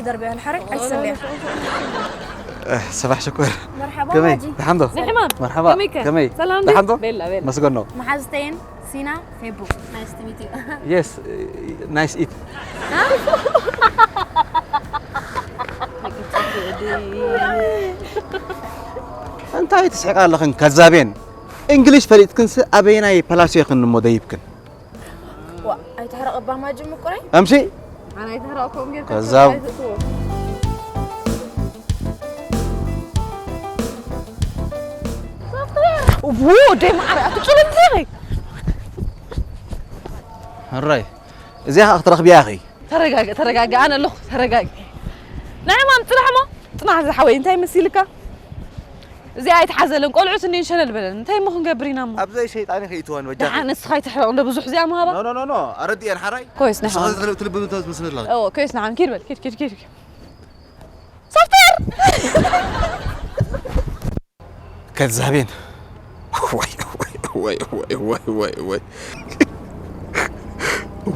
ዘርቢያ ንሓረግ ኣይሰልያ። ሰባሕ ሽኮር መርሓባ ከመይ ማጂ ደሓን ዶ ንዕማም መርሓባ ከመይ ከ? ከመይ ሰላም ዶ? ደሓን ዶ ቤላ፣ ቤላ። መስገን ነው መሓዝተይን ሲና ፌቡ nice to meet you yes nice eat እንታይ ትስሕቃ ኣለኽን ከዛቤን እንግሊሽ ፈሊጥክንስ ኣበየናይ ፓላሲዮ ክን እሞ ደይብክን ዋ ኣይተሕረቐባ ማጂ ምቁረይ ኣምሲ ኣነ ኣይተረእኩም ጌርካ ከዛብ። ዎ ደይ ማዕረ ኣትጭልም ዘይ ሕራይ እዚኣ ከዓ ክትረኽብያ ኢኺ ተረጋገ ተረጋገ ኣነ ኣለኹ ተረጋገ ናይ ማም ፅናሕ ሞ ፅናሕ ዝሓወይ እንታይ መሲልካ እዚኣ ኣይተሓዘለን ቆልዑት እኒን ሸለል በለን እንታይ እሞ ክንገብር ኢና እሞ ኣብዘይ ሸይጣን ኢኺ እትወን በጃኺ ደሓን ንስኻ ኣይትሕረቕ እንደ ብዙሕ እዚኣ ምሃባ ኖ ኖ ኖ ኣረድየን ሓራይ ኮይስ ንሕዋን ትልብኑ ተዝመስለላ ኦ ኮይስ ንዓም ኪድ በል ኪድ ኪድ ኪድ ኪድ ሶፍትዌር ከዛቤን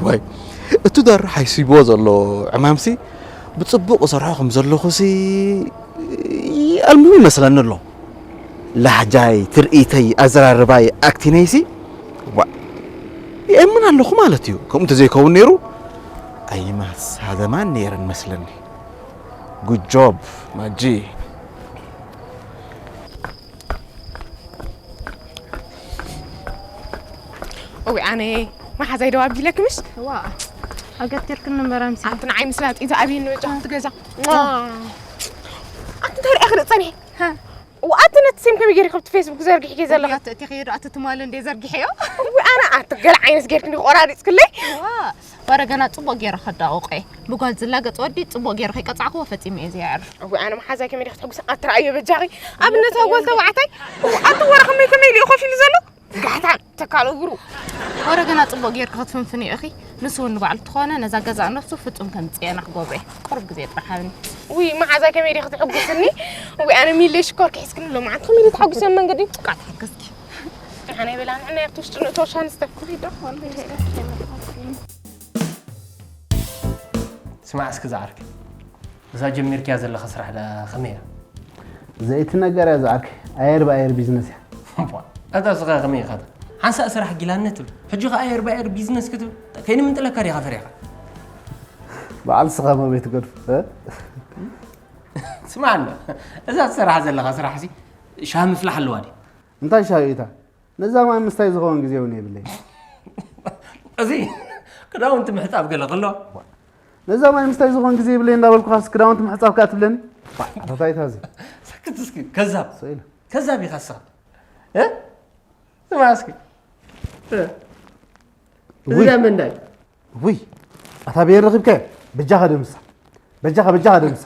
ወይ እቲ ዳር ሓይሲብዎ ዘሎ ዕማምሲ ብፅቡቕ እሰርሖ ከም ዘለኹሲ ኣልምቡ ይመስለኒ ኣሎ ላሕጃይ ትርኢተይ ኣዘራርባይ ኣክቲነይሲ ዋ ይእምን ኣለኹ ማለት እዩ ከምኡ እንተዘይከውን ነይሩ ኣይማሳደማን ነይረን መስለኒ Good job ማጂ እዊ ኣነ መሓዛይ ደው ኣቢለክምሽ ዋ ኣገቲርክኒ እምበር ኣምሲ ኣንቲ ንዓይ ምስላጥ ኢዛ ኣብይ ንበጫ ትገዛ ኣንቲ እንታይ ሪኣ ክርኢ ፀኒሐ ኣንቲ ነቲ ሴም ከመይ ገይሪ ካብቲ ፌስቡክ ዘርጊሕኪ ዘለኻ እቲ ኸይዱ ኣቲ ትማል እንደ ዘርጊሐዮ እዊ ኣነ ኣንቲ ገለ ዓይነት ጌርክኒ ቆራሪፅክለይ ዋ ወረ ገና ፅቡቅ ገይረ ከዳቑቀ ብጓል ዝላገፅ ወዲ ፅቡቅ ገይረ ከይቀፃዕክዎ ፈፂመ እየ ዘየዕርፍ እዊ ኣነ መሓዛይ ከመይ ዲኻ ትሕጉሰ ኣትረኣዮ በጃኺ ኣብነታዊ ጓል ተባዕታይ ኣንቲ ወረ ከመይ ከመይ ኢሉ እዩ ኮፍ ኢሉ ዘሎ ጋሕታን ተካል እግሩ ወረ ገና ፅቡቅ ጌርኪ ክትፍንፍንዮ ኢኺ ንሱ እውን ንባዕሉ ተኾነ ነዛ ገዛእ ነፍሱ ፍፁም ከምፅየና ክገብሮ እየ ቅሩብ ግዜ ጥራሕ ሃብኒ ውይ መሓዛይ ከመይ ዲኺ ትሕጉስኒ ውይ ኣነ ሚለይ ሽኮር ክሒዝክኒ ሎማዓንቲ ከመይ ኢለ ተሓጒሰ መንገዲ ቃ ተሓገዝኪ ሓናይ በላ ንዕና ኣብቲ ውሽጢ ንእቶ ሻንስተፍ ስማዕ እስኪ ዝዓርከይ እዛ ጀሚርክያ ዘለኻ ስራሕ ዳ ከመይ እያ ዘይትነገር እያ ዝዓርከይ ኣየር ብኣየር ቢዝነስ እያ እታ ስኻ ከመይ ኢኻ ሓንሳእ ስራሕ ጊላነት ትብል ሕጂ ኸዓ ኣየር ብኣየር ቢዝነስ ክትብል ከይንምንጥለካ ዲኻ ፈሪኻ በዓል ስኻ መበይ ትገድፉ ስማዕ ኣሎ እዛ ትሰርሓ ዘለኻ ስራሕ ሲ ሻሂ ምፍላሕ ኣለዋ ድዩ እንታይ ሻሂ እታ ነዛ ማይ ምስታይ ዝኸውን ግዜ እውን የብለይ እዚ ክዳውንቲ ምሕፃብ ገለ ከሎ ነዛ ማይ ምስታይ ዝኾን ግዜ ይብለይ እንዳበልኩኻስ ክዳውንቲ ምሕፃብ ከኣ ትብለኒ ኣታታይታ እዚ ሰክት እስኪ ከዛብ ስኢሉ ከዛብ ኢኻ ስኻ እ? ስማ እስኪ እ? እዚ ውይ። ዳ መንዳይ ውይ ኣታ ብየን ረኺብካዮ በጃኻ ደምሳ በጃኻ በጃኻ ደምሳ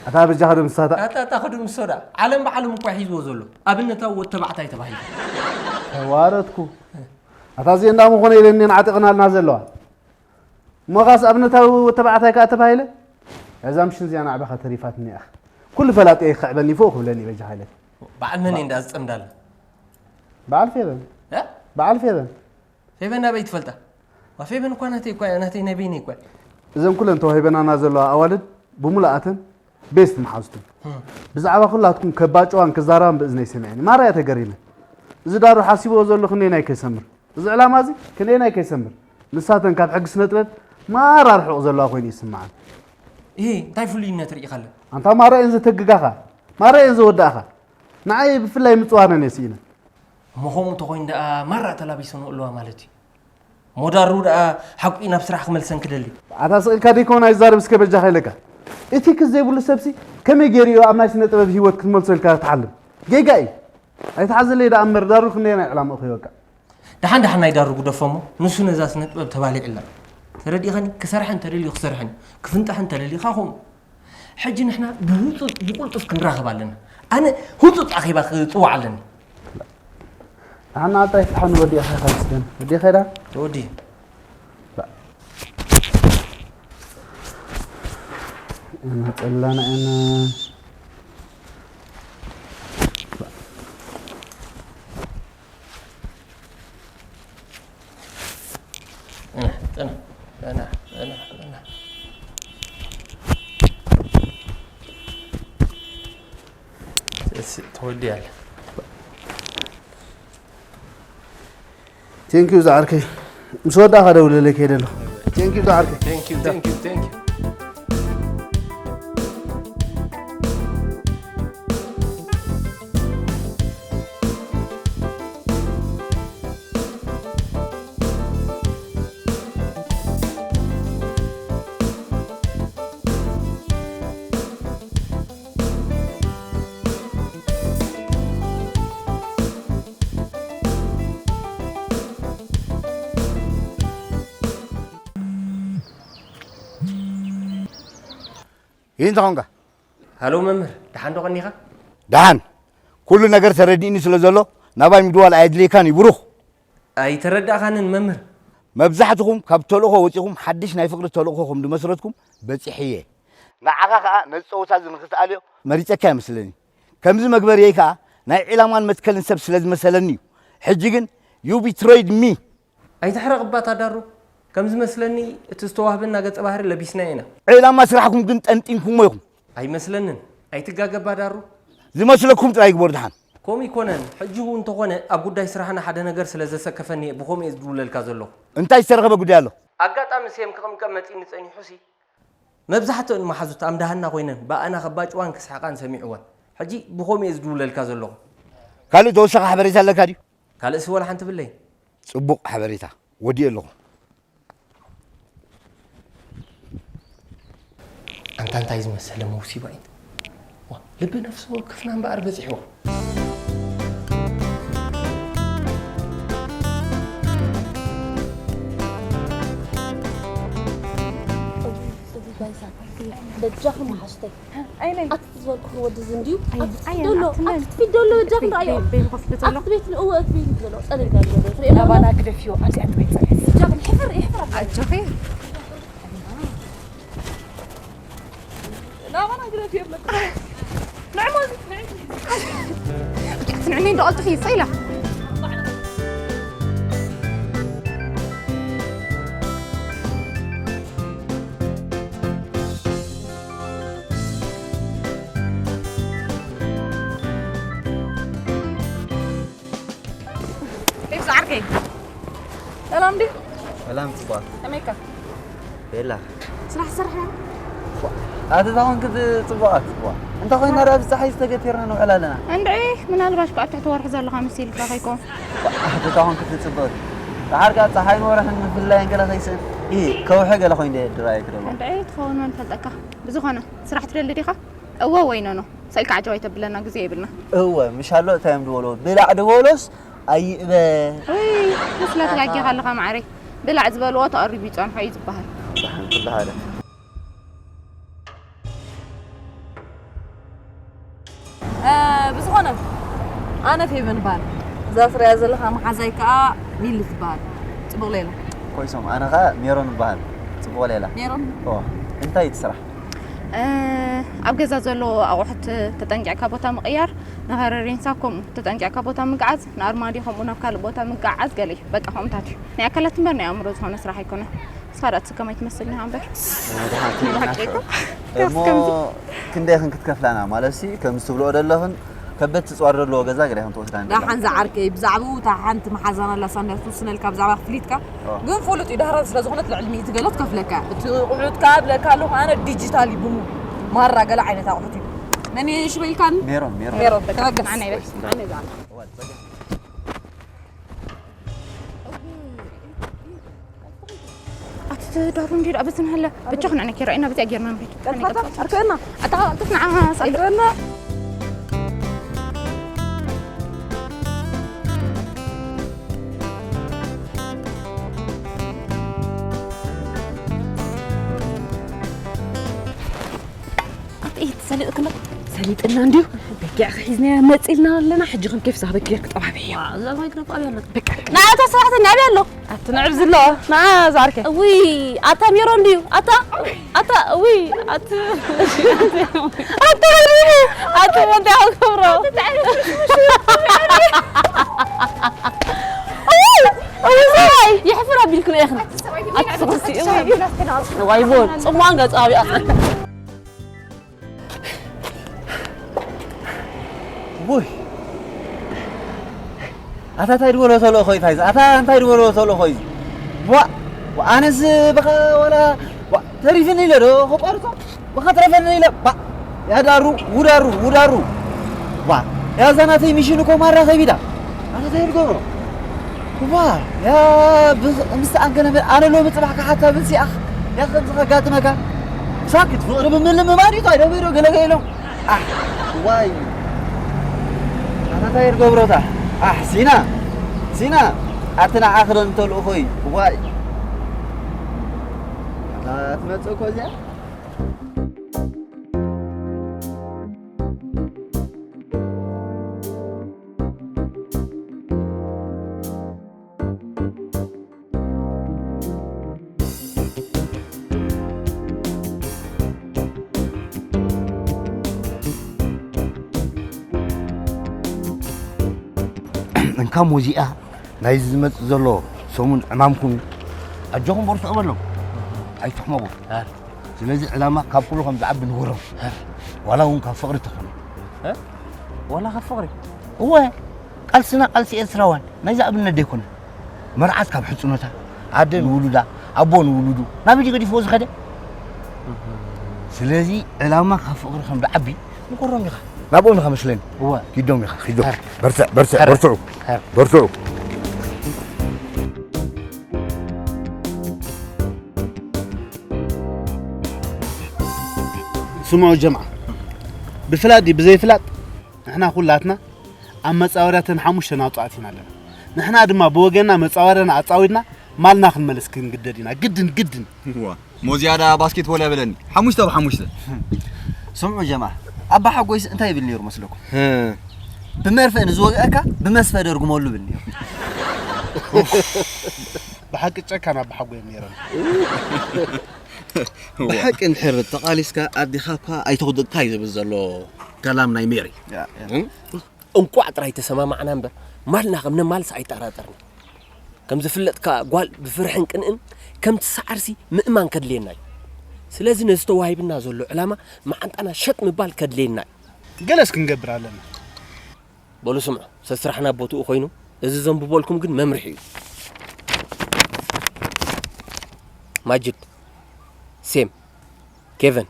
ኣታ በጃኻ ደምሳ እታ ኣታ ኣታ ክዱ ምስ ሶዳ ዓለም ብዓለም እኳ ሒዝዎ ዘሎ ኣብነታዊ ወድ ተባዕታይ ተባሂሉ ተዋረድኩ ኣታ እዚ እንዳ ምኾነ ኢለኒ ዓጢቕናልና ዘለዋ እሞ ኻስ ኣብነታዊ ወተባዕታይ ከኣ ተባሂለ እዛ ምሽን እዚኣ ናዕባኻ ተሪፋትኒ እያ ኩሉ ፈላጢ ይኽዕበኒ ፎእ ክብለኒ በጃኻ ኢለኒ በዓል መን እንዳ ዝጸምዳሉ በዓል ፌበን እ? በዓል ፌበን ፌበን ናበይ ትፈልጣ ዋ ፌበን እኳ ናተይ እኳ ናተይ ናይ በይነይ እኳ እዘን ኩለን ተዋሂበናና ዘለዋ ኣዋልድ ብምሉኣተን ቤስት መሓዝቱ ብዛዕባ ኩላትኩም ከባጭዋን ክዛረባን ብእዝነይ ሰሚዐን ማራ እየ ተገሪመ እዚ ዳሩ ሓሲብዎ ዘሎ ክንደይ ናይ ከይሰምር እዚ ዕላማ እዚ ክንደይ ናይ ከይሰምር ንሳተን ካብ ሕጊ ስነ ጥበብ ማራ ርሑቕ ዘለዋ ኮይኑ ይስምዓን ይሄ እንታይ ፍሉይነት ርኢኻለ ኣንታ ማራ እየን ዘተግጋኻ ማራ እየን ዘወዳእኻ ንዓይ ብፍላይ ምፅዋነን እየ ስኢነ እሞ ከምኡ እንተኮይኑ ደኣ ማራ ተላቢሰንኦ ኣለዋ ማለት እዩ ሞዳሩ ደኣ ሓቁ ናብ ስራሕ ክመልሰን ክደሊ ኣታ ስቕ ኢልካ ደይኮን ኣይዛረብ እስከ በጃኻ ኢለካ ኢቲክስ ዘይብሉ ሰብሲ ከመይ ገይሩ እዩ ኣብ ናይ ስነ ጥበብ ህይወት ክትመልሶ ኢልካ ትሓልም ጌጋ እዩ ኣይትሓዘለይ ደኣ እምበር ዳሩ ክንደየናይ ዕላምኡ ከይወቅዕ ደሓን ደሓን ናይ ዳሩ ግደፎ እሞ ንሱ ነዛ ስነ ጥበብ ተባሊዕላ ተረዲእኻኒ ክሰርሐ እንተደልዩ ክሰርሐን ክፍንጠሐ እንተደልዩ ኸዓ ከምኡ ሕጂ ንሕና ብህፁፅ ብቁልጡፍ ክንራኸብ ኣለና ኣነ ህፁፅ ኣኼባ ክፅዋዕ ኣለኒ ንዓና ኣጣይ ፍትሓ ንወዲእኻ ኢኻ ዝስደን ወዲእኻ ኢዳ ተወዲኡ እባ መፀላና ኢና ጥና ጥና ጥና ጥና ጥና ተወዲኣለ። ቴንኪዩ ዝዓርከይ። ምስ ወዳእካ ደውለለይ ከይደ ኣለኹ። ቴንኪዩ ዝዓርከይ። Thank you, thank you, thank you. ይህን ተኾንካ ሃሎ መምህር፣ ደሓን ዶ ቀኒኻ? ደሓን። ኩሉ ነገር ተረዲእኒ ስለ ዘሎ ናባይ ምድዋል ኣየድልየካን እዩ ብሩኽ። ኣይተረዳእኻንን መምህር። መብዛሕትኹም ካብ ተልእኾ ወፂኹም ሓድሽ ናይ ፍቕሪ ተልእኾ ከም ዝመስረትኩም በፂሐ እየ። ንዓኻ ከዓ ነዚ ፀወታ እዚ ንክትኣልዮ መሪፀካ ይመስለኒ። ከምዚ መግበርየይ ከዓ ናይ ዒላማን መትከልን ሰብ ስለ ዝመሰለኒ እዩ። ሕጂ ግን you betrayed me። ኣይትሕረቕ እባ ታዳሩ። ከም ዝመስለኒ እቲ ዝተዋህበና ገጸ ባህሪ ለቢስናዮ ኢና። ዕላማ ስራሕኩም ግን ጠንጢንኩሞ ኢኹም። ኣይመስለንን። ኣይትጋገ እባ ዳሩ። ዝመስለኩም ጥራይ ግበሩ ደሓን። ከምኡ ኣይኮነን። ሕጂ እውን እንተኾነ ኣብ ጉዳይ ስራሕና ሓደ ነገር ስለ ዘሰከፈኒ እየ ብኸምኡ እየ ዝድውለልካ ዘለኹ። እንታይ ዝተረኸበ ጉዳይ ኣሎ? ኣጋጣሚ ሴም ክቕምቀም መጺኡኒ ጸኒሑሲ መብዛሕትኦን መሓዙት ኣምዳሃና ኮይነን ብኣና ከባጭዋን ክስሕቓን ሰሚዕወን። ሕጂ ብኸምኡ እየ ዝድውለልካ ዘለኹ። ካልእ ተወሳኺ ሓበሬታ ኣለካ ድዩ? ካልእሲ ወላ ሓንቲ ብለይ። ጽቡቕ ሓበሬታ ወዲኤ ኣለኹ። ኣንታ እንታይ ዝመሰለ መውሲባ እዩ። ዋ፣ ልቢ ነፍሲ ወከፍና እምበኣር በጺሕዎ። በጃኹም ሓሽተይ ኣይነይ ኣቲ ዝበልኩ ወዲ ዝንድዩ ኣቲ ኣይ- ዶሎ ኣቲ ኣትፊት ዶሎ በጃኹም ረኣዮ ቤቢ ኮፍ ብዘሎ ኣቲ ቤት ንእወ ኣቲ ቤት ዘሎ ጸለል ጋር ዘሎ ትሪኦ ናባና ግደፍዮ ኣብዚኣ ጥራይ ጸለል ጃኹም ሕፍር ይሕፍር ኣጆኺ ናባና ግደፍዮ መጣ ንዕሞ ንዕሞ ትንዕኒ እንደቐልጥኺ ይጸይላ ቤብዛ ዓርከይ ሰላም ድዩ? ሰላም ፅቡቓት። ከመይካ? ቤላ። ስራሕ ትሰርሕ? ኣቲ እታ ኮንክት ፅቡቓት። እንተ ኮይና ደኣ ብፀሓይ ዝተገቲርና ንውዕል ኣለና። እንድዒ ምናልባሽ ብኣብ ትሕቲ ወርሒ ዘለኻ መሲልካ ከይኮን። ኣቲ እታ ኮንክት ፅብቕቲ። ደሓር ከኣ ፀሓይን ወርሕን ምፍልላየን ገለ ከይስእን። ኢ ከውሒ ገለ ኮይኑ ድራየክ ደሎ። እንድዒ ትኸውን መን ፈልጠካ። ብዝኾነ ስራሕ ትደሊ ዲኻ? እወ ወይ ኖኖ። ሰኢልካ ዓጀብ ኣይተብለና ግዜ የብልና። እወ ምሽ ኣሎ እንታይ እዮም ዝበልዎ ብላዕ ድበሎስ ኣይእበ። ውይ ምስላ ተጋጊኻ ኣለኻ መዓረይ። ብላዕ ዝበልዎ ተቐሪቡ ይፀንሖ እዩ ዝበሃል። ደሓን ኩሉ ሓደ። ብዝኾነ ኣነ ፌቨን እበሃል። እዛ ትሪኣ ዘለኻ መሓዛይ ከዓ ሚሊ ትበሃል። ፅቡቕ ሌላ። ኮይሶም ኣነ ከዓ ሜሮን እበሃል። ፅቡቕ ሌላ። ሜሮን። እንታይ እዩ እቲ ስራሕ? ኣብ ገዛ ዘሎ ኣቑሑት ተጠንቂቕካ ቦታ ምቕያር፣ ንኸረሬንሳ ከምኡ ተጠንቂቕካ ቦታ ምግዓዝ፣ ንኣርማድዮ ከምኡ ናብ ካልእ ቦታ ምግዓዝ ገለ እዩ። በቃ ከምኡታት እዩ። ናይ ኣካላት እምበር ናይ ኣእምሮ ዝኾነ ስራሕ ኣይኮነን። ንስኻ ደኣ ትስከም ኣይትመስልን ኢኻ እምበር። ንብሓቂ እኮ። እሞ ክንደይ ኢኽን ክትከፍላና? ማለትሲ ከምዚ ትብልኦ ዘለኽን ከበድቲ ፅዋር ዘለዎ ገዛ ገለ ኢኽን ትወስዳኒ ዘለኽን። ደሓን ዝዓርከይ ብዛዕባኡ እታ ሓንቲ መሓዛና ኣላ ሳንዳይ ክትውስነልካ ብዛዕባ ክፍሊትካ። ግን ፍሉጥ እዩ፣ ዳህራን ስለ ዝኾነት ልዕሊ ሚእቲ ገለ ትከፍለካ እያ። እቲ ኣቑሑት ከኣ እብለካ ኣለኹ ኣነ ዲጂታል እዩ፣ ብሙሉ ማራ ገለ ዓይነት ኣቑሑት እዩ። መን እየ ሽመ ኢልካኒ? ሜሮን፣ ሜሮን። ሜሮን፣ ተረጋግጽ። ኣነ እየ፣ ኣነ እየ ዝኣለ። ኣቲ ትዳሩ እንዲ ደኣ በዝን ሃለ በጃኹ ንዕነ ኪራ ኢና በዚኣ ጌርና ንኺድ። ቀልጥፋታ ኣርከና። ኣታ ቀልጥፍ ንዓ ሳይዶ። ኣርከና። ኣቲ ኢት ሰሊጥክና ሰሊጥና እንዲዩ በጊዕ ሒዝና መጺልና ኣለና። ሕጂ ከም ኬፍ ሳበ ጌርክ ጠባብያ። እዛ ማይክሮፎን ኣበይ ኣላ? በቃ ንዓታ ሰራሕተኛ ኣበይ ኣሎ? ኣቲ ንዕብ ዝሎ ንዓ ዛርከ። እውይ ኣታ ሜሮን ድዩ? ኣታ ኣታ እውይ ኣቲ ኣቲ ኣቲ ወንታ ክብሮ ይሕፍር ኣቢልክሎ ኢኽና። ኣቲ ሰብኣይ ዋይ ቦል ጽሟን ገጻ ኣብያ። ውይ ኣታ እንታይ ድበሎ ተልእኾ እዩ ፋይዝ ኣታ እንታይ ድበሎ ተልእኾ እዩ ዋ ኣነስ ብኻ ወላ ተሪፍኒ ኢለ ዶ ከቋርጾ ብኻ ትረፈኒ ኢለ ባ ያዳሩ ውዳሩ ውዳሩ ዋ ያዛ ናተይ ሚሽን እኮ ማራ ከቢዳ ኣታ እንታይ ድገብሮ ዋ ያ ምስ ኣንገለ ኣነ ሎሚ ጽባሕ ክሓታ ብንሲ ኣኽ ያ ከምዚ ከጋጥመካ ሳክት ፍቕሪ ብምልምማድ እዩ ታይደው ዶ ገለገ ኢሎም ኣሕ ዋይ ኣታ እንታይ ርገብሮታ ኣሕ ሲና ሲና ኣቲ ንዓ ክደን ተልእኾ እዩ ዋይ ኣታ ትመጽእ እኮ እዚኣ እንካ ሙዚኣ ናይዚ ዝመፅእ ዘሎ ሰሙን ዕማምኩም እዩ ኣጆኹም በርትዑ በሎም ኣይትሕመቑ ስለዚ ዕላማ ካብ ኩሉ ከም ዝዓቢ ንገሮም ዋላ እውን ካብ ፍቕሪ ተኾነ ዋላ ካብ ፍቕሪ እወ ቃልስና ቃልሲ ኤርትራውያን ናይዚ ኣብነት ደይኮነ መርዓት ካብ ሕፅኖታ ኣደ ንውሉዳ ኣቦ ንውሉዱ ናብ ኢዲ ገዲፍዎ ዝኸደ ስለዚ ዕላማ ካብ ፍቕሪ ከም ዝዓቢ ንገሮም ኢኻ ናብኦም ኢኻ መስለኒ እወ ኪዶም ኢኻ ኪዶም በርትዕ በርትዕ በርትዑ በርትዑ ስምዑ ጀምዓ ብፍላጥ ድዩ ብዘይፍላጥ ንሕና ኩላትና ኣብ መፃወርያተን ሓሙሽተ ናውፃኣት ኢና ኣለና ንሕና ድማ ብወገንና መፃወርያና ኣፃዊድና ማልና ክንመልስ ክንግደድ ኢና ግድን ግድን ዋ ሞዝያዳ ባስኬትቦል ያበለኒ ሓሙሽተ ብሓሙሽተ ስምዑ ጀማ ኣባ ሓጎይስ እንታይ ይብል ነይሩ መስለኩም ብመርፍእ ንዝወግአካ ብመስፈ ደርጉመሉ ይብል ነይሩ ብሓቂ ጨካን ኣባ ሓጎይ ነይሮም ብሓቂ እንድሕር ተቓሊስካ ኣዲኻ እኳ ኣይተውድቕካ እዩ ዝብል ዘሎ ከላም ናይ ሜሪ እንቋዕ ጥራይ ተሰማማዕና እምበር ማልና ከም ነማልስ ኣይጠራጠርኒ ከም ዝፍለጥ ከኣ ጓል ብፍርሕን ቅንእን ከምቲ ሰዓርሲ ምእማን ከድልየና እዩ ስለዚ ነዚ ተዋሂብና ዘሎ ዕላማ መዓንጣና ሸጥ ምባል ከድልየና እዩ ገለስ ክንገብር ኣለና በሉ ስምዑ ሰስራሕና ቦትኡ ኮይኑ እዚ ዘንብበልኩም ግን መምርሒ እዩ ማጅድ ሴም ኬቨን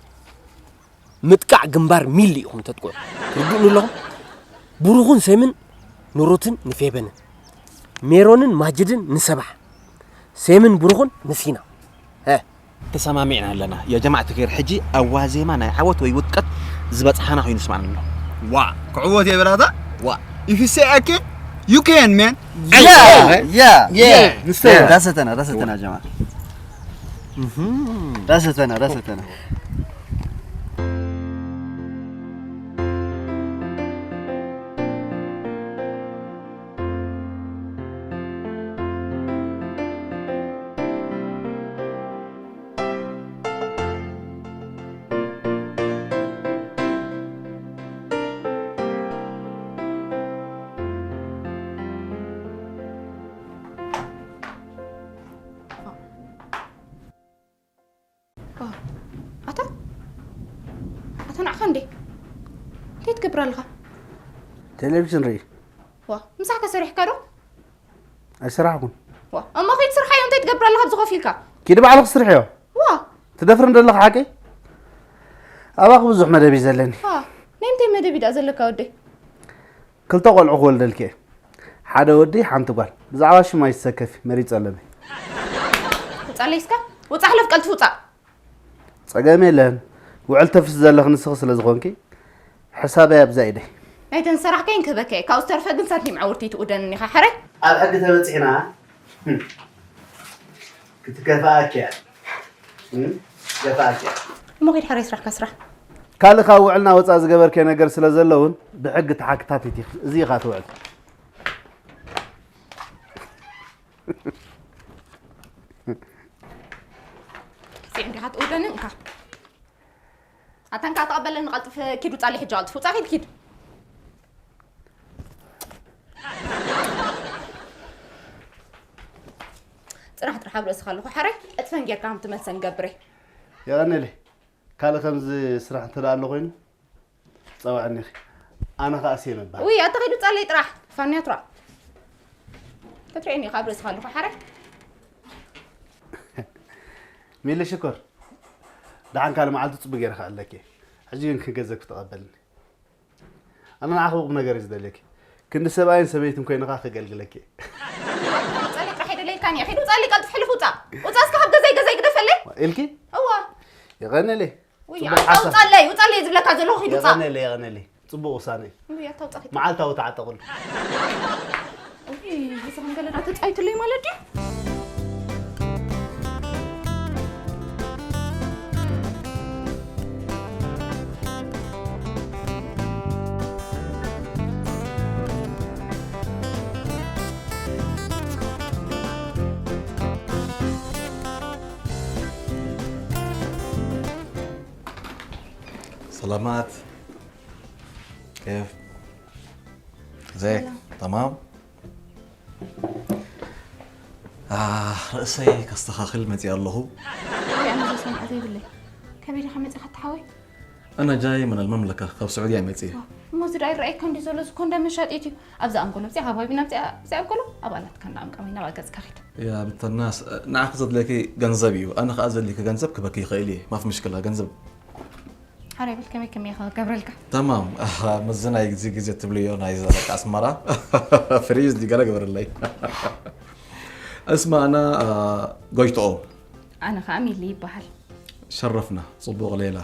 ምጥቃዕ ግንባር ሚሊ ኢኹም ተጥቅዑ ትርድኡኒ ኣለኹም ብሩኽን ሴምን ንሩትን ንፌበንን ሜሮንን ማጅድን ንሰባሕ ሴምን ብሩኽን ንሲና ሀ ተሰማሚዕና ኣለና ያ ጀማዓ ተኸይር ሕጂ ኣብ ዋዜማ ናይ ዓወት ወይ ውድቀት ዝበጽሓና ኮይኑ ይስማዓና ኣሎ። ዋ ክዕወት እየ በላታ ዋ if you say I can you can man. Yeah yeah yeah ዳሰተና ዳሰተና ጀማዓ ዳሰተና ዳሰተና ኣታ ኣታ ንዓኻ እንዴ እንታይ ትገብር ኣለኻ ቴሌቪዥን ርኢ ዋ ምሳሕካ ሰሪሕካ ዶ ኣይሰራሕኩን ዋ እሞ ከይድ ስርሓዮ እንታይ ትገብር ኣለኻ ኣብዚ ኮፍ ኢልካ ኪዲ ባዕልኽ ስርሕዮ ዋ ትደፍር እንደለኻ ሓቂ ኣባኽ ብዙሕ መደብ እዩ ዘለኒ ናይ ምንታይ መደብ እዩ ደኣ ዘለካ ወደይ ክልተ ቆልዑ ክወልደልኪ እየ ሓደ ወዲ ሓንቲ ጓል ብዛዕባ ሽም ኣይትሰከፊ መሪፀ ኣለኒ ውፃለይ እስከ ውፃ ሕለፍ ቀልጥፍ ውፃ ፀገም የለን ውዕል ተፍስ ዘለኽ ንስኺ ስለ ዝኾንኪ ሕሳበይ ኣብዛ ኢደይ ናይተን ሰራሕከይን ክህበካ እየ ካብኡ ዝተረፈ ግን ሳንቲም ዓውርቲ ኣይትኡደንን ኢኻ ሕራይ ኣብ ሕጊ ተበፂሕና ክትከፍኣኪ እያ ክትከፍኣኪ እያ እሞ ኸይድ ሕራይ ስራሕካ ስራሕ ካልእ ካብ ውዕልና ወፃእ ዝገበርክዮ ነገር ስለ ዘሎ እውን ብሕጊ ተሓክታቲት ኢኺ እዚ ኢኻ እቲ ውዕል ጽዕ እንዲኻ ትእውደኒ እንካ ኣታ እንካ ተቐበለኒ ቀልጥፍ ኪድ ውጻለይ ሕጂ ቀልጥፍ ውጻ ኪድ ኪድ ጽናሕ ጥራሕ ኣብ ርእስኻ ኣለኹ ሓራይ ዕጥፈን ጌርካ ከም ትመልሰን ገብረ የቐነለይ ካልእ ከምዚ ስራሕ እንተ ኣሎ ኮይኑ ጸውዐኒ ኢኺ ኣነ ኸኣ ሴም እበሃል። ውይ ኣታ ኸይዱ ጻለይ ጥራሕ ፋንያ ትራ ክትሪእኒ ካብ ርእስኻ ኣለኹ ሓረ ሚሊ ሽኮር፣ ደሓን ካልእ መዓልቲ ጽቡቕ ገይረ ክዕለኪ። ሕጂ ግን ክገዘብ ክትቐበልኒ። ኣነ ንዓኺ ብቑም ነገር እዩ ዝደልየኪ። ክንዲ ሰብኣይን ሰበይትን ኮይንኻ ከገልግለኪ። ጻለይ ጥራሕ ኣይደለይካን እየ ኸይዱ ጻለይ ቀልጥፍ ሕልፍ ውጻ ውጻ እስካ ካብ ገዛይ ገዛይ ግደፈለይ ኢልኪ እዋ የቐነለይ። ውይ ጽቡቕ ኣታ ሓሳብ። ውጻለይ ውጻለይ ዝብለካ ዘለኹ ኸይዱ ውጻ የቐነለይ፣ የቐነለይ። ጽቡቕ ውሳነ እዩ። ውይ ኣታ ውጻ ኸይዱ መዓልታዊ ተዓጠቕሉ። ውይ እዚ ከም ገለ ዳ ተጻይትለይ ማለት ድዩ سلامات. كيف؟ زيك؟ تمام؟ آه، رأسي كاستخاخل متي الله. ወይ ኣነ ዘሰምዖ ዘይብለይ ከመይ ዲኻ መፂኻ ትሓወይ أنا جاي من المملكة، ካብ سعودية መፅየ። እሞ እዚ ዳ ይረኣየካ እንዲ ዘሎ እዚ ኮንደም መሻጢት እዩ ኣብዚ ኣንጎሎ ብዚኣ ከባቢና ብዚኣ ብዚኣ ኣንጎሎ ኣባላት ካንዳ ኣምቀመይ ናብኣ ገፅካ ኺድ يا بنت الناس، ንዓኺ ዘድለኪ ገንዘብ እዩ፣ ኣነ ኸዓ ዘድለኪ ገንዘብ ክበኪ ይኽእል እየ። ما في مشكلة، ገንዘብ ሓራይ በል ከመይ ከመይ ኢኻ ገብረልካ تمام. ምዚ ናይ ግዜ ግዜ ትብልዮ ናይ ዘረቅ ኣስመራ ፍሪዝ ዲገለ ግበርለይ። اسمع، أنا ጎይትኦም። ኣነ ከዓ ሚሊ ይበሃል شرفنا. ፅቡቕ ሌላ።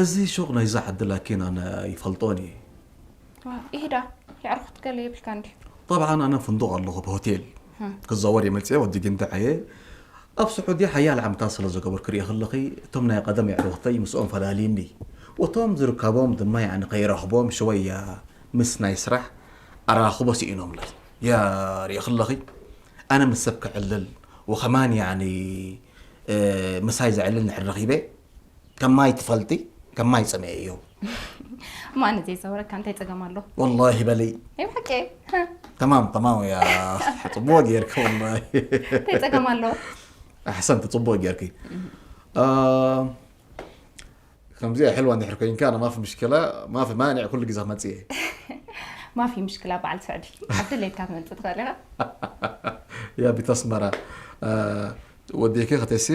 እዚ ሹቕ ናይዛ ዓዲ ላኪን ኣነ ይፈልጦን እየ። ይሄዳ የዕርኹት ገለ የብልካ እንዲ طبعا ኣነ ፍንዱቕ ኣለኹ ብሆቴል ክዘወር እየ መፅአ ወዲ ግንዳዕ እየ ኣብ ስዑድያ ሓያል ዓመታት ስለ ዝገበርኩ ሪኦ ከለኺ እቶም ናይ ቀደም የዕሩኽተይ ምስኦም ፈላልዩኒ ወቶም ዝርከቦም ድማ ያኒ ከይረኽቦም ሽወያ ምስ ናይ ስራሕ ኣራኽቦ ስኢኖምለይ ያ ሪኦ ከለኺ ኣነ ምስ ሰብ ክዕልል ወኸማን ያኒ ምሳይ ዘዕልል ንሕር ረኺበ ከማይ ትፈልጢ ከማይ ፀመየ እዩ ማን ዘይሰውረካ እንታይ ፀገም ኣሎ ወላሂ በሊ ናይ ብሓቂ ተማም ተማም ያ ፅቡቅ ጌርኪ ወላሂ እንታይ ፀገም ኣሎ ኣሕሰንቲ ፅቡቅ ጌርኪ አ፣ ከምዚኣ ሕልዋ እንድሕር ኮይንካ ኣነ ማፊ ምሽክላ ማፊ ማንዕ ኩሉ ግዜ ክመፅእ እየ ማፊ ምሽክላ በዓል ስዕዲ ኣብ ድሌትካ ትመፅእ ትኽእል ኢኻ ያ ቢት ኣስመራ አ፣ ወዲእኪ ከተሲ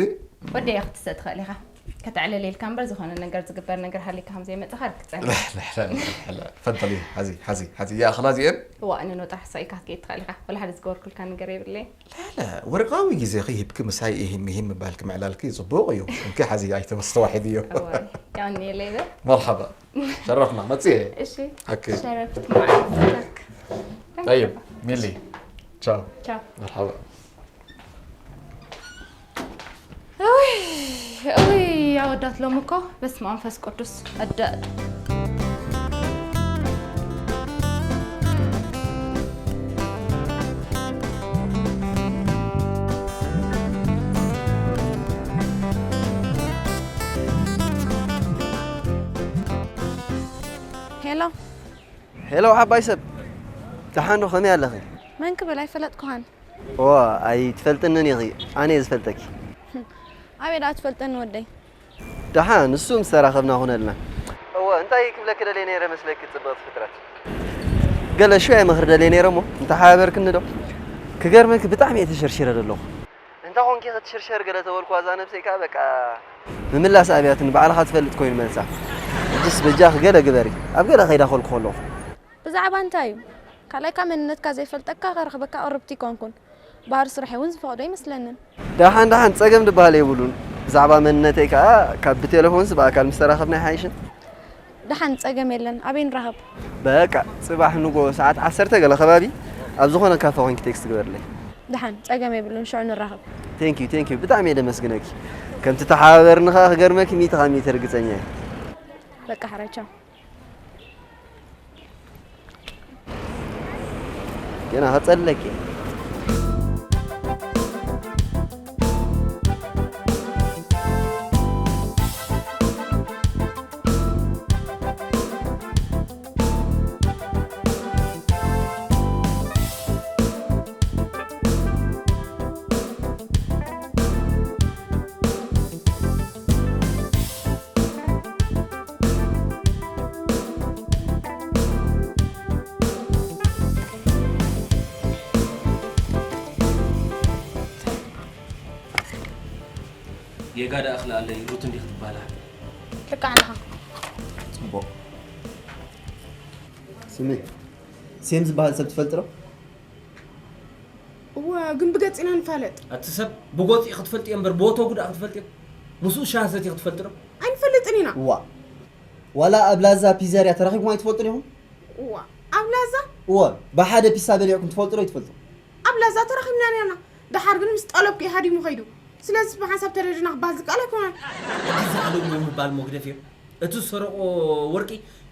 ወደየ ክትስእ ትኽእል ኢኻ ከተዕልል ኢልካ እምበር ዝኾነ ነገር ዝግበር ነገር ሃሊካ ከም ዘይመፅኻ ርግፀ ፈንተሊ ሓዚ ሓዚ ሓዚ ያ ኣኽላ እዚአን እዋ እነኖ ጥራሕ ሰቂካ ክትከይድ ትኽእል ኢኻ ወላ ሓደ ዝገበርኩልካ ነገር የብለይ لا لا ወርቃዊ ግዜኺ ሂብኪ ምሳይ ይህም ይህም ምባልኪ ምዕላልኪ ፅቡቕ እዩ እንኪ ሓዚ ኣይተመስተዋሒድ እዩ ያኔ ሌበ መርሓባ ሸረፍና መፅየ እሺ ሓቂ ሸረፍት መዓልትታክ طيب ሚሊ ቻው ቻው መርሓባ እውይ እውይ ኣወዳት ሎም እኮ በስመ መንፈስ ቅዱስ ኣደ ሄሎ ሄሎ ዓባይ ሰብ ደሓን ዶ ከመይ ኣለኺ መን ክብል ኣይፈለጥኩኻን ኦ ኣይትፈልጥንን ኢኺ ኣነ እየ ዝፈልጠኪ ኣበይ ደኣ ትፈልጠኒ ወደይ ደሓን ንሱ ምስ ተራኸብና ኹነልና እወ እንታይ ክብለኪ ደልየ ነይረ መስለኪ ፅብቕቲ ፍጥረት ገለ ሽው ኣይመኽሪ ደልየ ነይረ እሞ እንተሓባበርክኒ ዶ ክገርመኪ ብጣዕሚ እየ ተሸርሺረ ዘለኹ እንተ ኾንኪ ክትሽርሸር ገለ ተበልኩዋ እዛ ነብሰይ ከዓ በቃ ምምላስ ኣብያትኒ ባዕልኻ ትፈልጥ ኮይኑ መልሳ ሕጅስ በጃኺ ገለ ግበሪ ኣብ ገለ ከይዳ ኾልኩ ከለኹ ብዛዕባ እንታይ እዩ ካልኣይካ መንነትካ ዘይፈልጠካ ከረኽበካ ቅርብቲ ይኮንኩን ባህሪ ስርሐይ እውን ዝፈቕዶ ኣይመስለንን ደሓን ደሓን ጸገም ዝበሃል የብሉን ብዛዕባ መንነተይ ከዓ ካብ ብቴሌፎንስ ብኣካል ምስ ተራኸብና ይሓይሽን ደሓን ጸገም የለን ኣበይ ንራኸብ በቃ ጽባሕ ንጎ ሰዓት ዓሰርተ ገለ ከባቢ ኣብ ዝኾነ ካፈ ኮንኪ ቴክስት ግበርለይ ደሓን ጸገም የብሉን ሽዑ ንራኸብ ቴንኪዩ ቴንኪዩ ብጣዕሚ እየ ደመስግነኪ ከምቲ ተሓባበርኒ ከዓ ክገርመኪ ሚእቲ ካብ ሚእቲ ርግጸኛ እየ በቃ ሕራይ ቻው ገና ከጸለኪ የጋዳ እኽሊ ኣለይ ሩት እንዲህ ክትባላ። ልካ ኣለኻ። ጽቡቕ። ስሚ፣ ሴም ዝበሃል ሰብ ትፈልጥ ዶ? እወ፣ ግን ብገጽ ኢና ንፋለጥ። ኣቲ ሰብ ብጎጽ ክትፈልጥ እየ እምበር ብወተጉ ደኣ ክትፈልጥ እየ። ምስኡ ሻህ ሰቲ ክትፈልጥ ዶ? ኣይንፈልጥን ኢና። እዋ፣ ዋላ ኣብ ላዛ ፒዘርያ ተራኺብኩም ኣይትፈልጡን ኢኹም? እዋ፣ ኣብ ላዛ? እወ፣ ብሓደ ፒሳ በሊዕኩም ትፈልጡ ዶ ኣይትፈልጡ? ኣብ ላዛ ተራኺብና ነርና። ደሓር ግን ምስ ጠለብኩ እዩ ሃዲሙ ኸይዱ። ስለዚ ብሓንሳብ ተረዲና ክበሃል ዝከኣል ኣይኮነን። ሕጂ ዝኣለዎ ምባል መግደፍ እዩ። እቲ ዝሰረቆ ወርቂ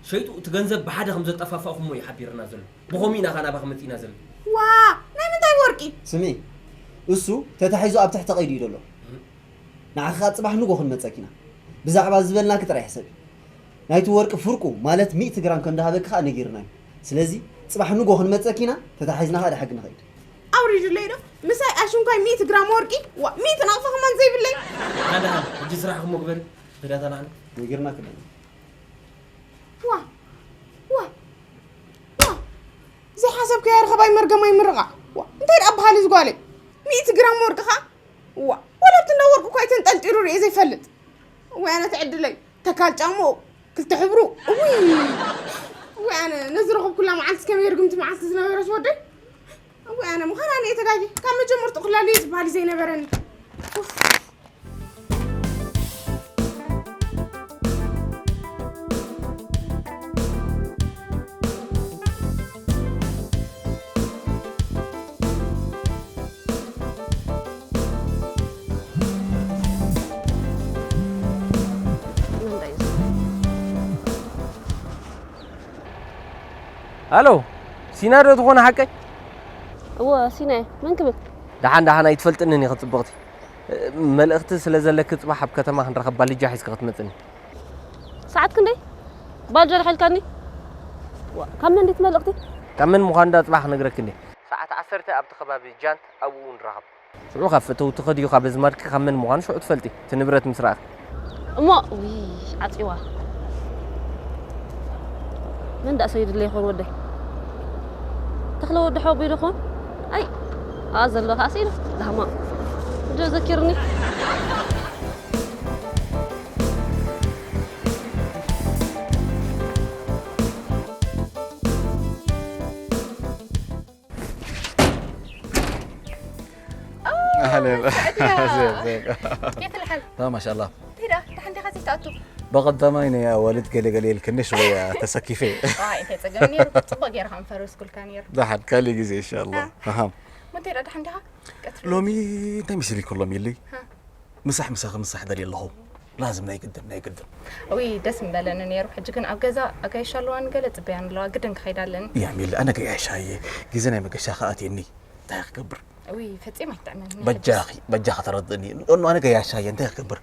ሸይጡ እቲ ገንዘብ ብሓደ ከም ዘጠፋፋእኹሞ እዩ ሓቢርና ዘሎ። ብኸምኡ ኢና ኸዓ ናባኻ መጺእና ዘሎ። ዋ፣ ናይ ምንታይ ወርቂ? ስምዒ፣ እሱ ተታሒዙ ኣብ ትሕቲ ቀይዲ እዩ ዘሎ። ንዓኺ ኸዓ ጽባሕ ንጎ ክንመጸኪ ኢና። ብዛዕባ ዝበልናኪ ጥራይ ሕሰቢ። ናይቲ ወርቂ ፍርቁ ማለት ሚእቲ ግራም ከም ዝሃበኪ ኸዓ ነጊርና እዩ። ስለዚ ጽባሕ ንጎ ክንመጸኪ ኢና፣ ተታሒዝና ኸዓ ደሓጊ ንኸይድ። ኣውሪድለይ ዶ ምሳይ ኣሽንኳይ ሚእቲ ግራም ወርቂ ዋ ሚእቲ ናቕፋ ከማን ዘይብለይ። ኣዳም ሕጂ ስራሕኩም ግበሪ። ብዳታ ንዓና ነጊርና ክለና። ዋ ዋ ዋ ዘይሓሰብካያ ርኸባይ መርገማይ ምርቓ ዋ እንታይ ደኣ በሃሊ ዝጓለይ ሚእቲ ግራም ወርቂ ኸዓ ዋ ወላ ኣብቲ እንዳ ወርቂ እኳ ኣይተንጠልጢሉ ርእየ ዘይፈልጥ። ወይ ኣነ ትዕድለይ ተካል ጫምኡ ክልተ ሕብሩ እውይ እውይ ኣነ ነዚ ረኸብኩላ መዓልቲ ከመይ ርግምቲ መዓልቲ ዝነበረስ ወደይ እውይ ኣነ ምዃን ኣነ እየ ተጋጊ ካብ መጀመርትኡ ክላልዮ ዝበሃል እዩ ዘይነበረኒ። ኡፍ። ኣሎ ሲና ዶ ትኾነ ሓቀይ? እወ ሲናየ መን ክብል? ደሓን ደሓን ኣይትፈልጥንን ኢኺ ጽብቕቲ። መልእኽቲ ስለ ዘለኪ ጽባሕ ኣብ ከተማ ክንራኸብ ባልጃ ሒዝኪ ክትመጽኒ። ሰዓት ክንደይ? ባልጃ ልሒልካኒ? ዋ፣ ካብ መን ድዩ እቲ መልእኽቲ? ካብ መን ምዃኑ ዳ ጽባሕ ክነግረኪ እንዴ። ሰዓት ዓሰርተ ኣብቲ ከባቢ ጃንት ኣብኡ ንራኸብ። ሽዑ ካብ ፈተውትኺ ድዩ ካብ ኣዝማድኪ ካብ መን ምዃኑ ሽዑ ትፈልጢ፣ እቲ ንብረት ምስ ረኣኺ። እሞ፣ ውይ፣ ዓጽዋ። መን ደኣ ሰይድለይ ይኾን ወደይ? ተኽለ ወዲ ሓወቦይ ዶ ኾን? ኣይ፣ ኣብኣ ዘሎ ከኣ ስኢሉ፣ ላህማ። ሕጂ ዘኪርኒ። اهلا. ازيك، ازيك؟ كيف الحال؟ تمام، ما شاء الله. ترى تحن دي خزي تاتو. بقدماي ني والد قلي قلي الكنش ويا تسكيفي. اه، انت تسقمني، ركض صبا غير هم فروس كل كان ير. ده حد كالي جزي ان شاء الله. اهم. من ترى تحن دي؟ لومي انت مثلي كل لومي لي. ها. ምሳሕ ምሳኺ ምሳሕ ደልየ ኣለኹ። ላዝም ናይ ግድን ናይ ግድን። እውይ ደስ ምበለኒ ነይሩ። ሕጂ ግን ኣብ ገዛ ኣጋይሽ ኣለዋኒ ገለ ጽበያን ኣለዋ ግድን ክኸይድ ኣለኒ። ያሚል ኣነ ገያሻ እየ። ግዜ ናይ መገሻ ከኣትየኒ እንታይ ክገብር? እውይ ፈጺም ኣይጥዕመኒ። በጃኺ በጃኺ ተረድእኒ። እኖ ኣነ ገያሻ እየ እንታይ ክገብር?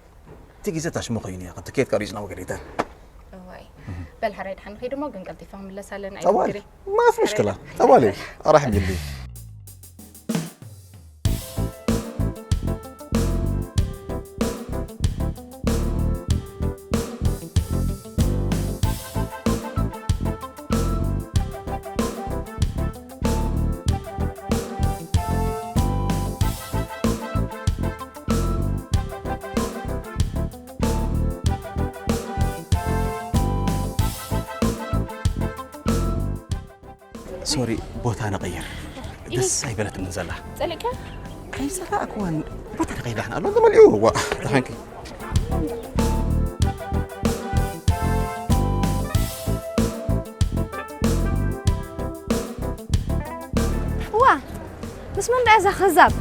እቲ ግዜ ታሽሙ ኮይኑ እያ። ትኬት ቀሪጽና ወገሪተን። እዋይ በል ሕራይ ድሓን ንኸይድ እሞ ግን ቀልጢፈ ክምለስ ኣለኒ። طوالي. ما في مشكلة. طوالي. راح يجي. ሶሪ ቦታ ንቐይር። ደስ ኣይበለትንን ዘላ። ጸሊእካ? ኣይጸላእክዋን። ቦታ ንቐይር ዳሕና ኣሎ ተመሊኡ። ዋ ተሓንኪ። ዋ ምስ መን ደኣ እዛ ከዛብ?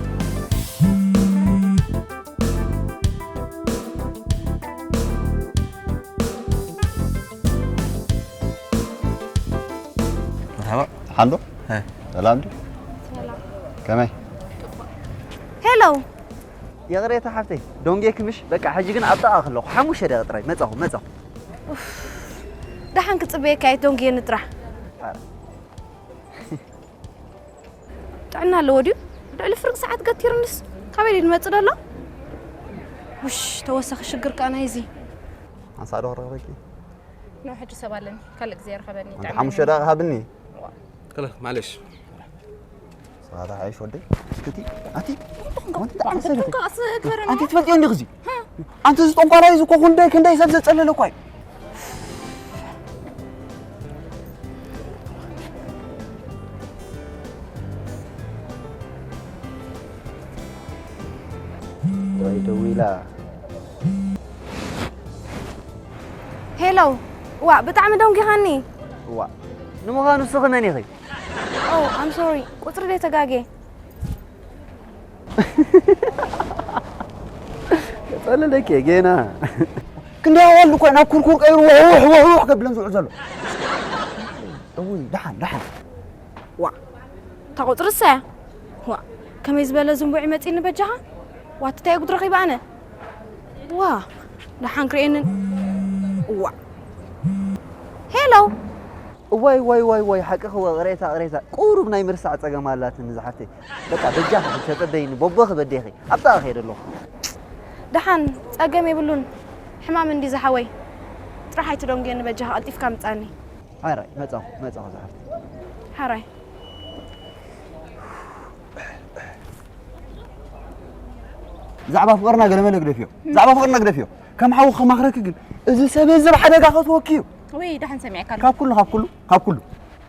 መርሓባ። ሓሎ። ሰላም ዶ? ከመይ? ሄሎ። ይቕሬታ ሓፍተይ፣ ዶንጌ ክምሽ፣ በቃ ሕጂ ግን ኣብ ጥቓ ከለኹ፣ ሓሙሽተ ደቂቕ ጥራይ፣ መጻኹ፣ መጻኹ። ደሓን ክጽበየካ እየ ዶንጌ ንጥራሕ። ጥዕና ኣለዎ ድዩ? ልዕሊ ፍርቂ ሰዓት ገቲሩንስ ካበይ ድዩ ዝመጽእ ዘሎ? ውሽ ተወሳኺ ሽግር ከኣ ናይዚ። ሓንሳእ ዶ ክረኽበኪ? ኖ ሕጂ ሰብ ኣለኒ ካልእ ግዜ ርኸበኒ። ሓንቲ ሓሙሽተ ደቂቕ ሃብኒ። ከለ ማለሽ። ኣታ ሓይሽ ወደይ፣ እስክቲ ኣቲ ወንቲ ደኣ ሰገተ ኣንቲ ትፈልጥዮ እንዲኽ እዚ ኣንቲ እዚ ጠንቋራይ እዚ እኮ ክንደይ ክንደይ ሰብ ዘጸለለ እኳ እዩ። ወይ ደዊላ። ሄሎ። ዋ ብጣዕሚ ደንጊኻኒ። ዋ ንምዃኑ ንስኺ መን ኢኺ? ኦ ኣም ሶሪ፣ ቁፅሪ ደይ ተጋጌ። ጸለለኪ ጌና ክንደይ ኣዋልድ እኮ ናብ ኩርኩር ቀይሩ ውሕውሕ ውሕውሕ ከብለን ዝውዕ ዘሎ። እውይ ደሓን ደሓን። ዋ እታ ቁፅሪ እሳያ። ዋ ከመይ ዝበለ ዝንቡዕ ይመፅኒ በጃኻ። ዋ ትታይ ጉድ ረኺበ ኣነ። ዋ ደሓን ክርእየንን። ዋ ሄሎ። እዋይ ዋይ ዋይ ዋይ ሓቅኺ ወ ቅሬታ ቅሬታ ቁሩብ ናይ ምርሳዕ ጸገም ኣላትኒ ዝሓፍተይ በቃ በጃኺ ተጸበይኒ ቦቦኺ በዴኺ ኣብጣ ከይደ ኣለኹ ደሓን ጸገም የብሉን ሕማም እንዲ ዝሓወይ ጥራሕ ኣይትደንጉየኒ በጃኻ ቀልጢፍካ ምጻኒ ሓራይ መጻኹ መጻኹ ዝሓፍተይ ሓራይ ብዛዕባ ፍቕርና ገለመለ ግደፍዮ ብዛዕባ ፍቕርና ግደፍዮ ከም ሓዊ ከማኽረኪ ግን እዚ ሰብ እዚ ብሓደጋ ከትወኪ እዩ ወይ ደሓን ሰሚዐካ ኣለኹ ካብ ኩሉ ካብ ኩሉ ካብ ኩሉ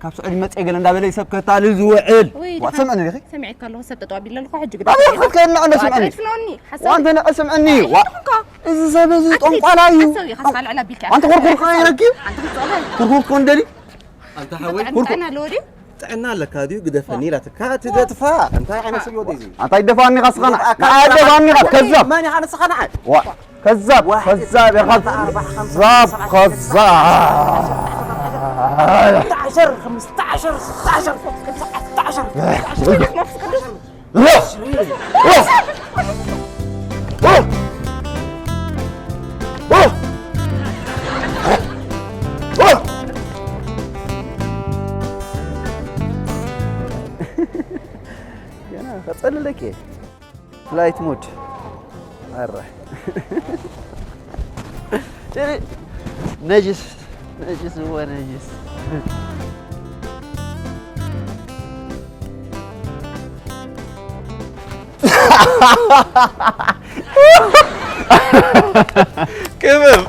ካብ ስዑዲ መፅአ ገለ እንዳበለ ሰብ ከታልል ዝውዕል ወይ ዋ ደሓን ሰምዕኒ ዲኺ ሰሚዐካ ኣለኹ ሰብ ጠጠው ኣቢለ ኣለኹ ሕጂ ግዳ ኣበይ ክትከድና ኣነ ስምዕኒ ኣትፍለኒ ዋንተ ንዐ ስምዕኒ ዋ እዚ ሰብ እዚ ጠንቋላ እዩ ኣትሰው ኢኻ ስኻ ልዕል ኣቢልካ ኣንተ ኮርኮር ከይረኪ ኣንተ ክትጸለ ኮርኮር ክትኮን ደሊ ኣንተ ሓወይ ጥዕና ኣለዎ ድዩ ጥዕና ኣለካ ድዩ ግደፈኒ ኢላትካ ትገጥፋ እንታይ ዓይነት ሰብ ይወደ እዚ ኣንታ ይደፋኒ ኢኻ ስኻ ንዓ ንዓ ይደፋኒ ኢኻ ከዛብ መን ኢኻ ንስኻ ንዓ ዋ ከዛብ ከዛብ ኢኻ ከዛብ ከዛብ ዓሸር ኸምስተ ዓሸር ስተ ዓሸር ስተ ዓሸር ገና ከጸልለኪ ፍላይት ሙድ ኣረ ነጅስ ነጅስ እወ ነጅስ ክብር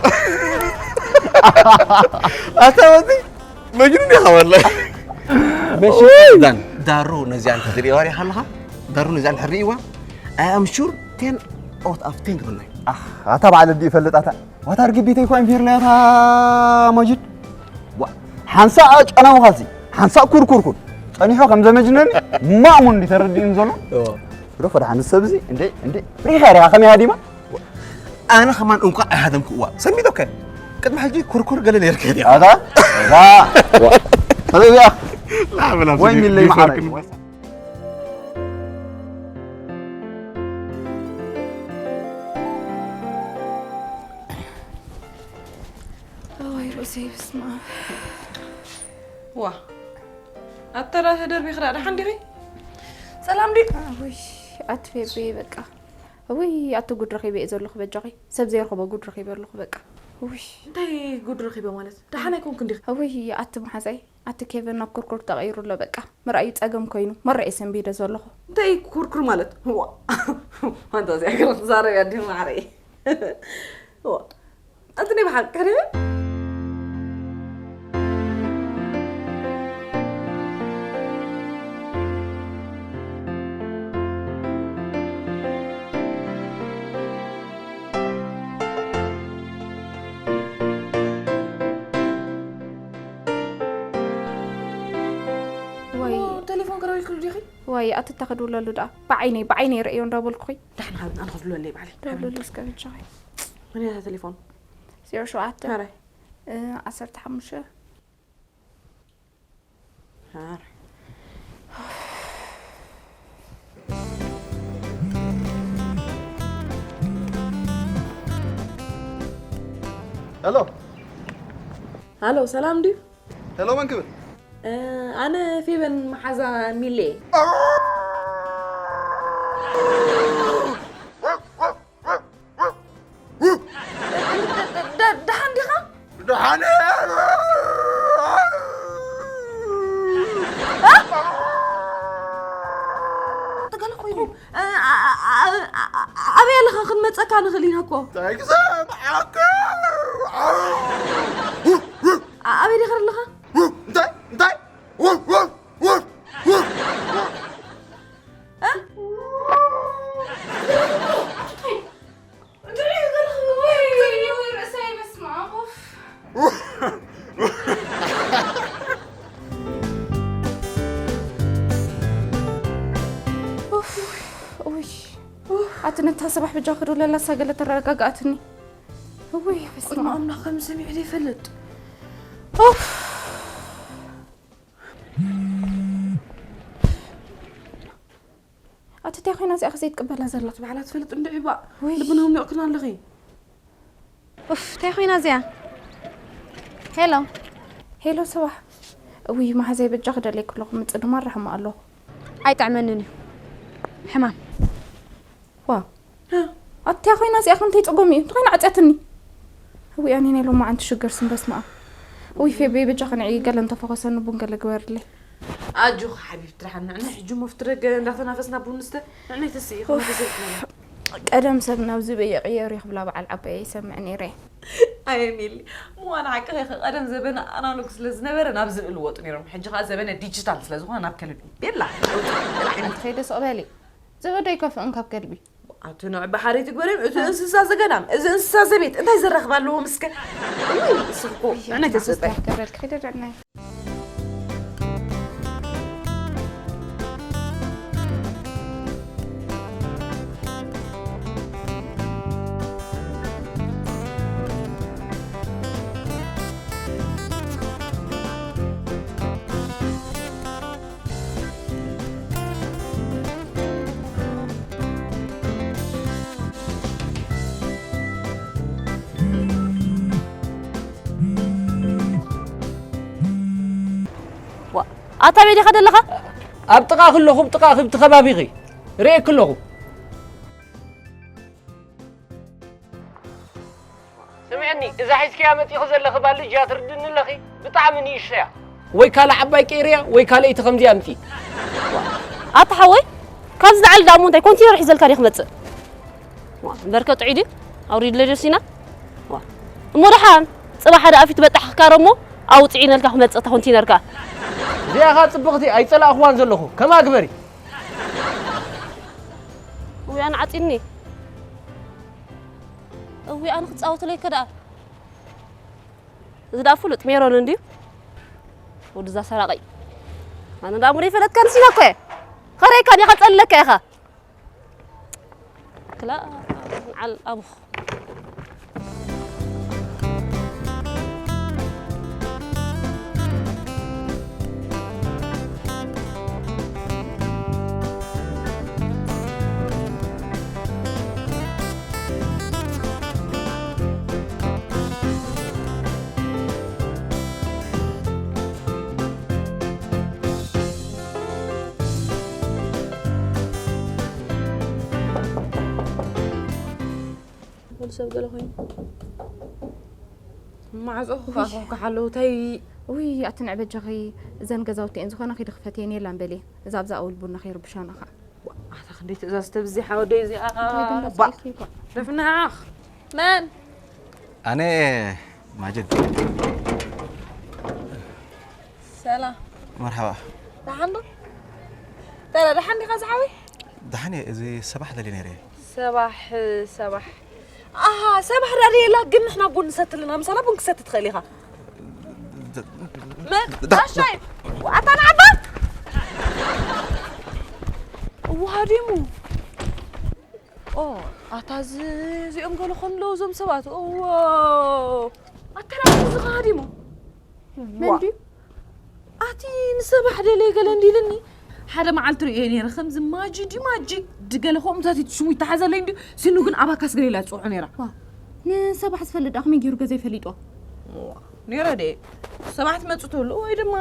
ኣታ ወዲ መጅኑን ኢኻ ወላሂ። መሽን ዳን ዳሩ ነዚኣ እንተትርእይዋ ሪኢኻ ኣለኻ? ዳሩ ነዚኣ እንድሕር ርእይዋ I am sure ten out of ten ክብልና እዩ። ኣታ በዓል ኣዲኡ ይፈልጥ ኣታ ዋታ ርግቢተይ እኳ ኢንፌር ለያታ መጅድ ሓንሳእ ጨናዊ ኻሲ ሓንሳእ ኩርኩርኩር ጸኒሖ ከም ዘመጅነኒ ማእሙን እንዲ ተረዲእን ዘሎ ዶ ፈድሓ ንሰብ እዚ እንደ እንደ ሪኻ ሪኻ ከመይ ሃዲማ ኣነ ከማን እንኳዕ ኣይሃደምኩዋ ሰሚዶከ ቅድሚ ሕጂ ኩርኩር ገለ ነርክ ድያ ኣዛ ኣዛ ሰበብ እያ ወይ ሚለይ መዓረይ ኣዋይ ርእሰይ በስመ ኣብ ዋ ኣተራ ተደርቢኺ ደኣ ደሓን ዲኺ ሰላም ድዩ ኣቲ ፌቤ በቃ እውይ ኣቲ ጉድ ረኺበ እየ ዘለኹ በጃኺ ሰብ ዘይረኽቦ ጉድ ረኺበ ኣለኹ በቃ እውይ እንታይ ጉድ ረኺበ ማለት ደሓን ኣይኮንክን ዲኺ እውይ ኣቲ መሓዛይ ኣቲ ኬቨን ናብ ኩርኩር ተቐይሩ ኣሎ በቃ ምርኣዩ ጸገም ኮይኑ መረኤ ሰንቢደ ዘለኹ እንታይ ኩርኩር ማለት ዋ ኣንታ እዚኣ ገለ ትዛረብ እያ ድዩ ማዕረይ ዋ ኣቲ ናይ ብሓቂ ከደበ ወይ ቴሌፎን ከደውልክሉ ዲኺ ወይ ኣትታ ክድውለሉ ደኣ ብዓይነይ ብዓይነይ ርእዮ እንዳበልኩኺ ደሕና ሃብና ኣነ ክድውለለይ ባዕለይ ደውልሉ እስከ ብጃኺ መን እያ ቴሌፎን ዜሮ ሸውዓተ ኧረ ዓሰርተ ሓሙሽተ ሄሎ ሃሎ ሰላም ድዩ ሄሎ መን ክብል ኣነ ፌበን መሓዛ ሚሌ ደሓን ዲኻ ደሓን እየ። እ? ኣበይ ኣለኻ? ክንመፀካ ንኽእል ኢና እኮ። እንታይ ክሰምዓካ? ኣበይ ዲኻ ኣለኻ? እንታይ እንታይ? ኣቲ ነታ ሰባሕ ብጃ ክዶ ለላሳ ገለ ተረጋጋኣትኒ። እውይ በስመ ኣብ። ኣምላኽ ከም ሰሚዑ ዘይፈልጥ። ኣቲ እንታይ ኮይና እዚኣ ከዘይትቅበላ ዘላ? ባዕላ ትፈልጥ እንድዒ ባእ። ውይ። ልብና ኣውሊቕክና ኣለኺ። ኡፍ እንታይ ኮይና እዚኣ? ሄሎ። ሄሎ ሰባሕ። እውይ መሓዘይ በጃ ክደለይ ክለኹ ምጽ ድማ ራሕማ ኣለኹ። ኣይጥዕመንን እዩ ሕማም። ዋ ኣትያ ኮይና እዚኣ ክንተይ ጸጎም እዩ እንተኮይና ዓጽያትኒ። እውይ ኣነ ናይ ሎማዓንቲ ሽገር ስም በስመ ኣብ። እውይ ፌቤ በጃ ከንዒ ገለ እንተፈኾሰኒ ቡን ገለ ግበርለይ። ኣጆኺ ሓቢብቲ ደሓን ንዕና ሕጂ ሞፍትረገ እንዳተናፈስና ቡን ንስተ ንዕና ይተስኢ ኸመ ተዘይትና ቀደም ሰብ ናብ ዝበየ ቅየር እዩ ክብላ በዓል ዓባየ ይሰምዕ ነይረ። ኣየ ሚሊ ምዋን ሓቂ ኸ ቀደም ዘበነ ኣናሎግ ስለ ዝነበረ ናብ ዝብኢ ልወጡ ነይሮም ሕጂ ኸዓ ዘበነ ዲጂታል ስለ ዝኾነ ናብ ከልቢ ቤላ ከይደ ስቕ በሊ ዝብኢ ዶ ይከፍእን ካብ ከልቢ ኣቲ ንዕ ባሕሪ ትግበርዮም እቲ እንስሳ ዘገዳም እዚ እንስሳ ዘቤት እንታይ ዘራኽብ ኣለዎ ምስከ ውይ እስኺ እኮ ንዕናይ ተስጠ ክደልክ ኪደ ንዕናይ ኣታ ኣበይ ዲኻ ዘለኻ? ኣብ ጥቓኺ ኣለኹ፣ ኣብ ጥቓኺ ኣብቲ ከባቢኺ ርእየኪ ኣለኹ። ስምዕኒ፣ እዛ ሒዝክያ መጺኺ ዘለኺ ባልጃ ትርድኒ ኣለኺ? ብጣዕሚ ንእሽቶ እያ። ወይ ካልእ ዓባይ ቀይርያ ወይ ካልኣይቲ ከምዚኣ ኣምጺ። ኣታ ሓወይ፣ ካብዚ ዝዓሊ ደኣ እሞ እንታይ ኮንቲነር ሒዘልካ ድየ ክመጽእ? እምበርከ ጥዑይ ድዩ? ኣውሪድለይ ዶ ሲና? እሞ ደሓን ጽባሕ ሓደ ኣፊት በጣሕ ክካረ እሞ ኣውጽዒ ኢነልካ ክመጽእ እታ ኮንቲነርካ። እዚኣ ኸኣ ጽብቕቲ ኣይጸላእኽዋን ዘለኹ። ከምኣ ግበሪ። እውይ ኣነ ዓጺኒ። እውይ ኣነ ክጻወትለይ ከ ደኣ። እዚ ደኣ ፍሉጥ ሜሮን እንድዩ። ወድዛ ሰራቒ። ኣነ ደኣ እሞ ዘይፈለጥካኒ ሲና እኮ እየ። ኸረይካ ዲኻ ጸልለካ ኢኻ። ክላ ንዓል ኣቡኽ። ወዲ ሰብ ገለ ኮይኑ ማዕጾ ክፋፍሑ ከሓለዉ እንታይ ውይ ኣቲ ንዕ በጃኺ እዘን ገዛውቲ እየን ዝኾና ኺዲ ክፈትየን የላን በልየን እዛ ኣብዛ ኣውል ቡና ከይርብሻና ኸዓ ኣታ ክንደይ ትእዛዝ ተብዚሓ ወደይ እዚኣ እንታይ ግን ባ ደስልኪ እኳ ደፍናኽ መን ኣነ ማጀድ ሰላም መርሓባ ደሓን ዶ ተራ ደሓን ዲኻ ዝሓወይ ደሓን እየ እዚ ሰባሕ ደልየ ነይረ እየ ሰባሕ ሰባሕ ኣሃ ሰባሕ ዳርየላ ግን ንሕና ቡን ንሰቲ ኣለና ምሳና ቡን ክሰቲ ትኽእል ኢኻ መን ጋሻይ ኣታ ንዓባ እወ ሃዲሙ ኦ ኣታ እዚ እዚኦም ገለ ኾን ኣለዉ እዞም ሰባት እዎ ኣታ ንዓባ እዚ ሃዲሙ መን ድዩ ኣቲ ንሰባሕ ደለየ ገለ እንዲልኒ ሓደ መዓልቲ ርእየ ነይረ ከምዚ ማጂ ድዩ ማጂ ድገለ ከምኡታት ሽሙ ይተሓዘለይ እንድዩ ሲኑ ግን ኣባካስ ገለ ኢላ ትፅውዖ ነይራ ንሰባሕ ዝፈልጥ ዳ ከመይ ገይሩ ገዛ ይፈሊጦ ነይረ ደ ሰባት መፁ ተብሉ ወይ ድማ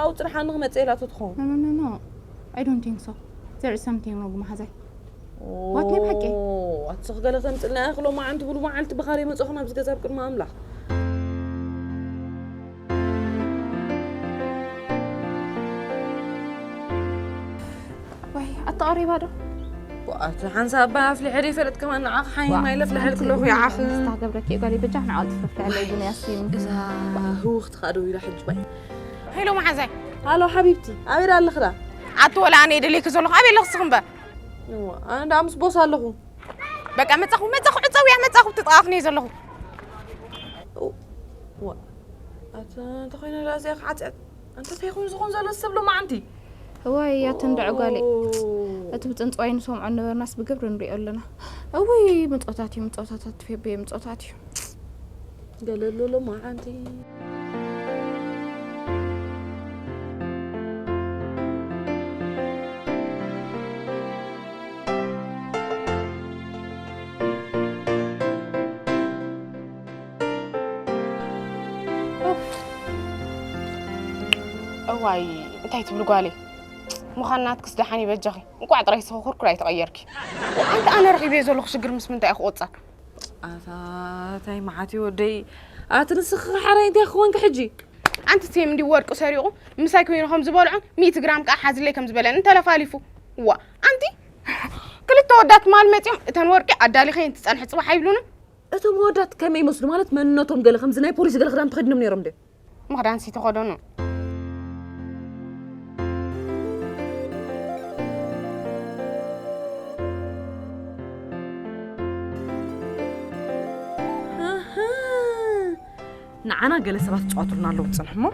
ኣብኡ ፅንሓኒ ክመፀ ኢላቶ ትኸውን I don't think so. There is something wrong መሓዛይ ዋት ናይ ብሓቂ ኣትስኽ ገለ ተምፅልና ኢኺ ሎማዓንቲ ብሉማዓልቲ ብኻልእ መፅኹም ኣብዚ ገዛ ኣብ ቅድሚ ኣምላኽ ወይ ኣተቐሪባ ዶ ኣቲ ሓንሳብ ኣባ ኣፍሊሐ ደይፈለጥ ከማን ንዓኺ ሓይማ ኢለ ኣፍልሐልኪ ኣለኹ፣ ይዓኺ። ስታገብረኪ እየ ጓለይ፣ በጃ ንዓ ቀልጢፈ ኣፍልሐለይ ግን ያሲን። እዛ ህውኽቲ ከኣ ደው ኢላ ሕጂ ባይ። ሄሎ መሓዛይ። ሃሎ ሓቢብቲ፣ ኣበይ ደኣ ኣለኽዳ? ኣቲ ወላ ኣነ እየ ደልየኪ ዘለኹ፣ ኣበይ ኣለኺ ንስኺ እምበር? እዋ፣ ኣነ ደኣ ምስ ቦስ ኣለኹ። በቃ መጻኹ፣ መጻኹ፣ ዕጸውያ መጻኹ፣ ትጥቓኽኒ እየ ዘለኹ። እዋ፣ ኣቲ እንተኾይነ ደኣ እዚኣ ክዓጽያ፣ ኣንተ እንታይ ኮይኑ ዝኾን ዘሎ ሰብ ሎማዓንቲ? እዋይ፣ ያተን ደዐ ጓለይ። ኦ። እቲ ብጽንጽዋይ ንሰምዖ ነበርናስ ብግብሪ ንሪኦ ኣለና። እውይ፣ ምጾታት እዩ፣ ምጾታት ኣትፌቤ፣ ምጾታት እዩ። ገለ ኣሎ ሎማዓንቲ። ኡፍ። እዋይ፣ እንታይ ትብሊ ጓለይ? ምዃን ናትክስ ደሓን እዩ በጃኺ። እንቋዕ ጥራይ ስኺ ኩርኩር ኣይተቐየርኪ። ኣንቲ ኣነ ረኺበዮ ዘለኹ ሽግር ምስ ምንታይ እዩ ክቑጸር? ኣታ፣ እንታይ መዓት እዩ ወደይ? ኣቲ ንስኺ ሓራይ እንታይ ክኾንኪ ሕጂ? ኣንቲ ሴም እንዲ ወርቂ ሰሪቑ ምሳይ ኮይኑ ከም ዝበልዖን ሚእቲ ግራም ከኣ ሓዝለይ ከም ዝበለንን ተለፋሊፉ። ዋ፣ ኣንቲ ክልተ ወዳት ትማል መጺኦም እተን ወርቂ ኣዳሊኸየን ትጸንሒ ጽባሕ ኣይብሉንን? እቶም ወዳት ከመይ ይመስሉ? ማለት መንነቶም ገለ ከምዚ ናይ ፖሊስ ገለ ክዳን ተኸዲኖም ነይሮም ድዮም? ምኽዳንሲ ተኸደኑ። ኣሃ። ንዓና ገለ ሰባት ዝጻወቱልና ኣለዉ፣ ጽንሑ እሞ።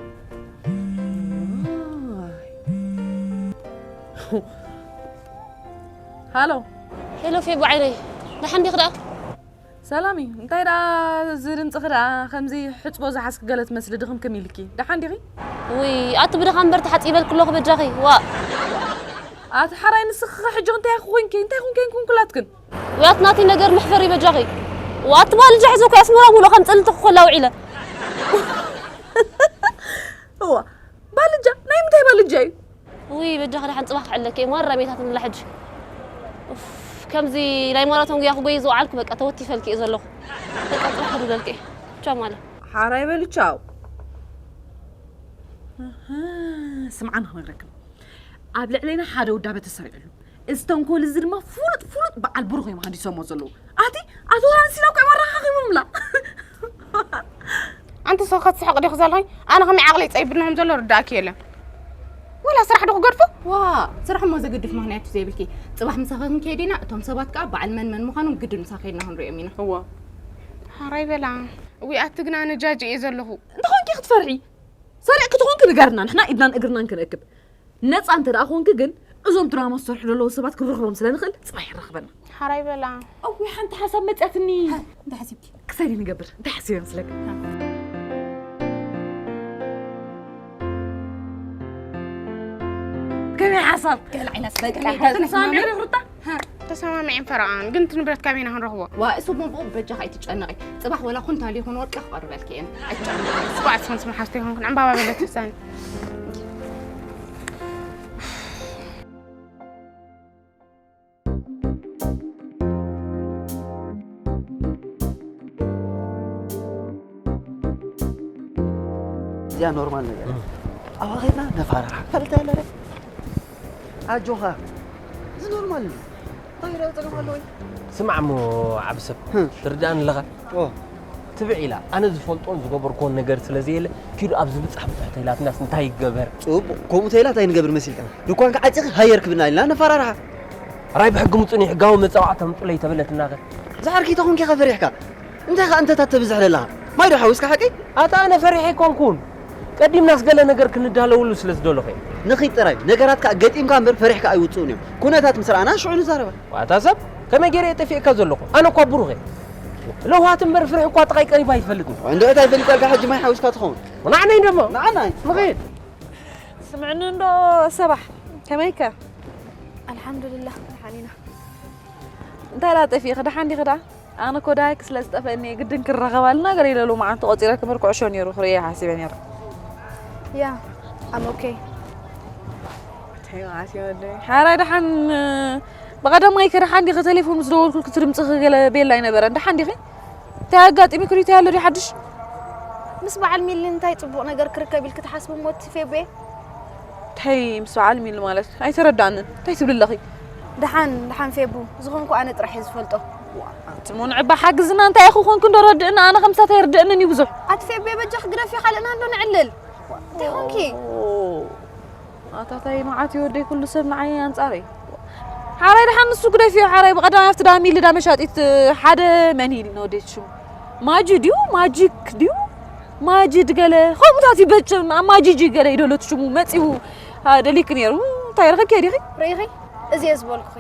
ሃሎ። ሄሎ፣ ፌቡ ዓይነይ፣ ደሓን ዲኺ ደኣ? ሰላም እዩ። እንታይ ደኣ እዚ ድምጽኺ ደኣ ከምዚ ሕጽቦ ዝሓዝኪ ገለ ትመስሊ፣ ድኽምክም ኢልኪ። ደሓን ዲኺ? ውይ፣ ኣቲ ብድኻ እምበር ተሓጺበልኪ ኣለኹ በጃኺ። ዋእ። ኣቲ ሓራይ ንስኺ ኸ ሕጂ እንታይ ኮንኪ? እንታይ ኮንኪ ኮንኩላትክን? ውይ፣ ኣቲ ናተይ ነገር መሕፈሪ በጃኺ። ዋእ፣ ኣቲ ባልጃ ሒዘ እኮ ኣስመራ ሙሉእ ከም ጽልቲ ክኾላ ውዒለ። እዋ፣ ባልጃ? ናይ ምንታይ ባልጃ እዩ? ውይ፣ በጃኺ ደሓን ጽባሕ ክዕለኪ እየ። ማራ ሜታት ንላ ሕጂ። ኡፍ፣ ከምዚ ናይ ማራቶን ጉያ ክጎይ ዝወዓልኩ በቃ ተወቲፈልኪ እየ ዘለኹ። በቃ ጽባሕ ክድውለልኪ እየ። ቻው ማለ። ሓራይ በሉ ቻው። ኣሃ፣ ስምዓ ንኽነግረክም። ኣብ ልዕሌና ሓደ ውዳበ ተሰሪዕሉ። እዚ ተንኮል እዚ ድማ ፍሉጥ፣ ፍሉጥ በዓል ብሩኽ እዮም ሃንዲሶሞ ዘለዉ። ኣቲ፣ ኣቶ ወራንሲና እኮ እዮም ኣረኻኺቦምላ። ኣንቲ ሰው ከትስሕቕ ዲኹ ዘለኹኝ? ኣነ ከመይ ዓቕለይ ጸቢብናዮም ዘሎ ርዳእኪ የለን። ወላ ስራሕ ዶ ክገድፎ? ዋ፣ ስራሕ እሞ ዘገድፍ ምኽንያት እዩ ዘይብልኪ። ጽባሕ ምሳኺ ክንከይድ ኢና፣ እቶም ሰባት ከኣ በዓል መን መን ምዃኖም ግድን ምሳኺ ከይድና ክንሪኦም ኢና። እዋ። ሓራይ በላ። እዊ ኣቲ ግና ነጃጅ እየ ዘለኹ። እንተኾንኪ ክትፈርሒ። ሰሪቕኪ ተኾንኪ ንገርና፣ ንሕና ኢድናን እግርናን ክንእክብ። ነጻ እንተ ደኣ ኮንኪ ግን፣ እዞም ድራማ ዝሰርሑ ዘለዉ ሰባት ክንረኽቦም ስለ ንኽእል፣ ጽባሕ የራኽበና። ሓራይ በላ። እውይ፣ ሓንቲ ሓሳብ መጽኣትኒ። ሃ፣ እንታይ ሓሲብኪ? ክሰሪ ንገብር። እንታይ ሓሲበ መስለኪ? ሃ። ከመይ ሓሳብ? ገለ ዓይነት በቃ፣ ከመይ ሓሳብ? ተሰማሚዑ ሩታ? ሃ። ተሰማሚዐን ፈረቓን፣ ግን እቲ ንብረት ካበይና ክንረኽቦ? ዋ፣ እሱ እሞ ብኡ በጃኻ ኣይትጨነቒ። ጽባሕ ወላ ኩንታል ይኹን ወርቂ ክቐርበልኪ እየን። ኣይትጨነቒ። ስኳዕ ስኹን ስም ሓፍተይ ይኹንክን ዕምባባ በለት ትሳኒ። እዚኣ ኖርማል ነገር። እም። ኣብኣ ኸድና ነፋራርሓ። ካልእ እንታይ ኣለ? ኣጆኻ። እዚ ኖርማል እዩ። እንታይ ኢለ ጸገም ኣለዎ? ስማዕ እሞ ዓቢ ሰብ፣ ህም። ትርድኣኒ ኣለኻ? ኦ። ትብዕ ኢላ፣ ኣነ ዝፈልጦን ዝገበርክዎን ነገር ስለ ዘየለ፣ ኪዱ ኣብዚ ብጻሕ ብጽሕ ተይላትናስ እንታይ ይገበር? ጽቡቕ፣ ከምኡ ተይላ እንታይ ንገብር መሲልካ? ድኳንካ ዓጺኺ ሃየር ክብልና ኢልና ነፈራርሓ። ራይ ብሕጊ ምጹኒ፣ ሕጋዊ መጻዋዕታ ምጹለይ ተበለትናኸ? ዝዓርከይ ተኾንኪ ኢኻ ፈሪሕካ። እንታይ ኸኣ እንተታት ተብዝሕ ዘለኻ? ማይ ዶ ሓዊስካ ሓቀይ? ኣታ ኣነ ፈሪሐ ኣይኮንኩን። ቀዲምናስ ገለ ነገር ክንዳለውሉ ስለ ዝደለኹ እየ። ንኺድ ጥራይ፣ ነገራት ከኣ ገጢምካ እምበር ፈሪሕካ ኣይውጽኡን እዮም። ኩነታት ምስ ረኣና ሽዑ ንዛረባ። ዋታ ሰብ፣ ከመይ ገይረ እየ ጠፊእካ ዘለኹ? ኣነ እኳ ብሩኽ እየ። ለውሃት እምበር ፍርሒ እኳ ጥቓይ ቀሪባ ኣይትፈልጥን። እንዶ እንታይ ፈሊጠልካ ሕጂ ማይ ሓዊስካ ትኸውን? ንዓነይ ደሞ። ንዓናይ። ንኺድ። ስምዕኒ እንዶ ሰባሕ፣ ከመይከ? ኣልሓምዱሊላህ፣ ደሓን ኢና። እንታይ ደኣ ጠፊእኺ? ደሓን ዲኺ ደኣ? ኣነ እኮ ዳይክ ስለ ዝጠፍአኒ ግድን ክረኸብ ኣለና ገለ ኢለ ሎማዓንቲ ቆጺረ ክምር ኩዕሾ ነይሩ ክርእዮ ሓሲበ ነይረ። ያ፣ I'm okay። እንታይ ማለት እዩ ወደይ? ሓራይ ደሓን፣ ብቐዳማይ ከ ደሓን ዲኺ? ተሌፎን ምስ ደወልኩልኪ እቲ ድምፅኺ ገለ ቤላ ኣይነበረን። ደሓን ዲኺ? እንታይ ኣጋጢሙኪ ድዩ? እንታይ ኣሎ ድዩ ሓድሽ? ምስ በዓል ሚሊ እንታይ ጽቡቕ ነገር ክርከብ ኢልኪ ትሓስቢ እሞ እቲ ፌቡኤ? እንታይ ምስ በዓል ሚሊ ማለት? ኣይተረዳእንን። እንታይ ትብሊ ኣለኺ? ደሓን ደሓን ፌቡ፣ ዝኾንኩ ኣነ ጥራሕ እየ ዝፈልጦ። ኣቲ ሞንዕባ ሓግዝና፣ እንታይ ኢኹ ኮንኩ እንዶ ረድእና፣ ኣነ ከምሳት ኣይርድእንን እዩ ብዙሕ። ኣቲ ፌቡ በጃኺ ግደፊ፣ ካልእና እንዶ ንዕልል። እንታይ ኾንኪ? ኣታታይ መዓት እዩ ወደይ፣ ኩሉ ሰብ ንዓይ ኣንጻረይ። ሓራይ ደሓን ንሱ ግደፊዮ፣ ሓራይ ብቐዳማይ ኣብቲ ዳሚ ኢሉ ዳ መሻጢት ሓደ መን ኢሉ ንወደይ ሽሙ ማጂ ድዩ ማጂክ ድዩ ማጂድ ገለ ከምኡታት ይበጭም ኣብ ማጂጂ ገለ ይደሎ ሽሙ መጺኡ ደሊክ ነይሩ። እንታይ ረኸብኪ ዲኺ? ርኢኺ፣ እዚ እየ ዝበልኩኺ።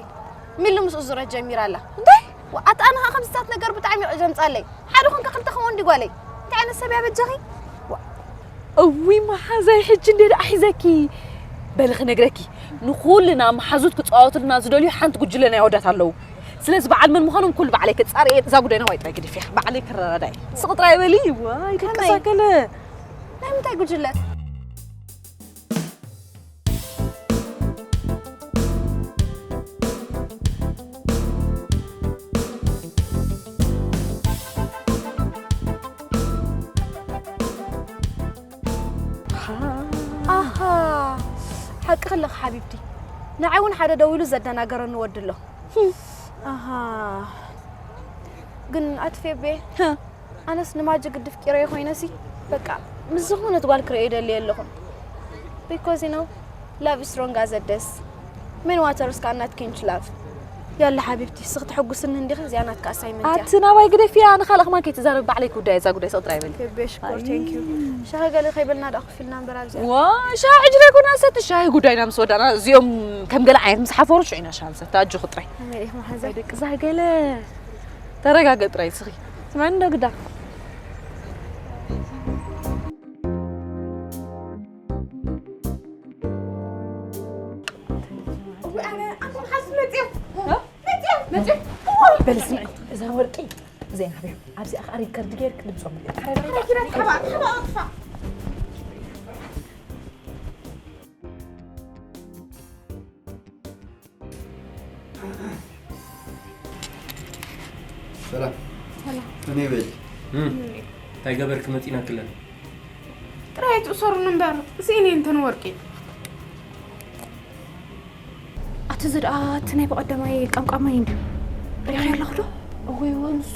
ሚሉ ምስኡ ዙረት ጀሚራ ኣላ። እንታይ? ኣታ ኣነ ኸዓ ከምዚታት ነገር ብጣዕሚ እዩ ዘምጻለይ። ሓደ ኾንካ ክልተ ኸውን ድዩ ጓለይ? እንታይ ዓይነት ሰብ እያ በጃኺ? እውይ መሓዛይ፣ ሕጂ እንደ ደኣ ሒዘኪ። በሊ ክነግረኪ፣ ንኹልና መሓዙት ክጻወቱልና ዝደልዩ ሓንቲ ጉጅለ ናይ ኣወዳት ኣለዉ። ስለዚ በዓል መን ምዃኖም ኩሉ ባዕለይ ክጻረ እየ። እዛ ጉዳይና ዋይ ጥራይ ግድፍያ፣ ባዕለይ ክረዳዳእ እየ። ስቕ ጥራይ በሊ። ዋይ ደቂ ከመይ? ሳከለ። ናይ ምንታይ ጉጅለ? ኣሃ፣ ሓቂ ከለኺ ሓቢብቲ፣ ንዓይ እውን ሓደ ደዊሉ ዘደናገረኒ ወዲ ኣሎ። ኣሃ፣ ግን ኣቲ ፌቤ፣ ኣነስ ንማጂ ግድፍ ቂረዮ ኮይነሲ፣ በቃ ምስ ዝኾነት ጓል ክርእዮ ይደሊ ኣለኹ። Because you know, love is strong as a death. Men waters cannot quench love. ያላ ሓቢብቲ፣ ስኽ ተሐጉስኒ እንዲኺ፣ እዚኣ ናትካ ኣሳይመንት እያ። ኣቲ ናባይ ግደፊ፣ ኣነ ካልእ ከማን ከይትዛረብ ባዕለይ ክውዳእ እዛ ጉዳይ ስቕ ጥራይ በሊ። ፌቤ ሽኮር፣ thank you። ሻሂ ገለ ከይበልና ደኣ ኮፍ ኢልና እምበር ኣብዚኣ። ዋ፣ ሻሂ ሕጂ ደይኮና ንሰቲ፣ ሻሂ ጉዳይና ምስ ወዳእና፣ እዚኦም ከም ገለ ዓይነት ምስ ሓፈሩ ሽዑ ኢና ሻሂ ንሰቲ፣ ኣጆኺ ጥራይ። ከመይ ኢኺ መሓዛ? ወይ ደቂ እዛ ገለ። ተረጋገ ጥራይ ስኺ። ስምዕኒ ዶ ግዳ? በል ስምዒ፣ እዛ ወርቂ እዚኣ ናበይ? ኣብዚኣ ከዓ ሪከርድ ጌርክ ድምፆም። ሰላም። ሰላም። እኔ በል። እም፣ እንታይ ገበርክ መፂና ክለን? ጥራይ ትእሰሩኒ እምበር፣ እዚ እኔ እንተን ወርቂ። ኣቲ እዚ ደኣ እቲ ናይ ብቐደማይ ቀምቃማይ እንድዩ። ሪኢኺ ኣለኹ ዶ? እወ፣ እወ፣ ንሱ።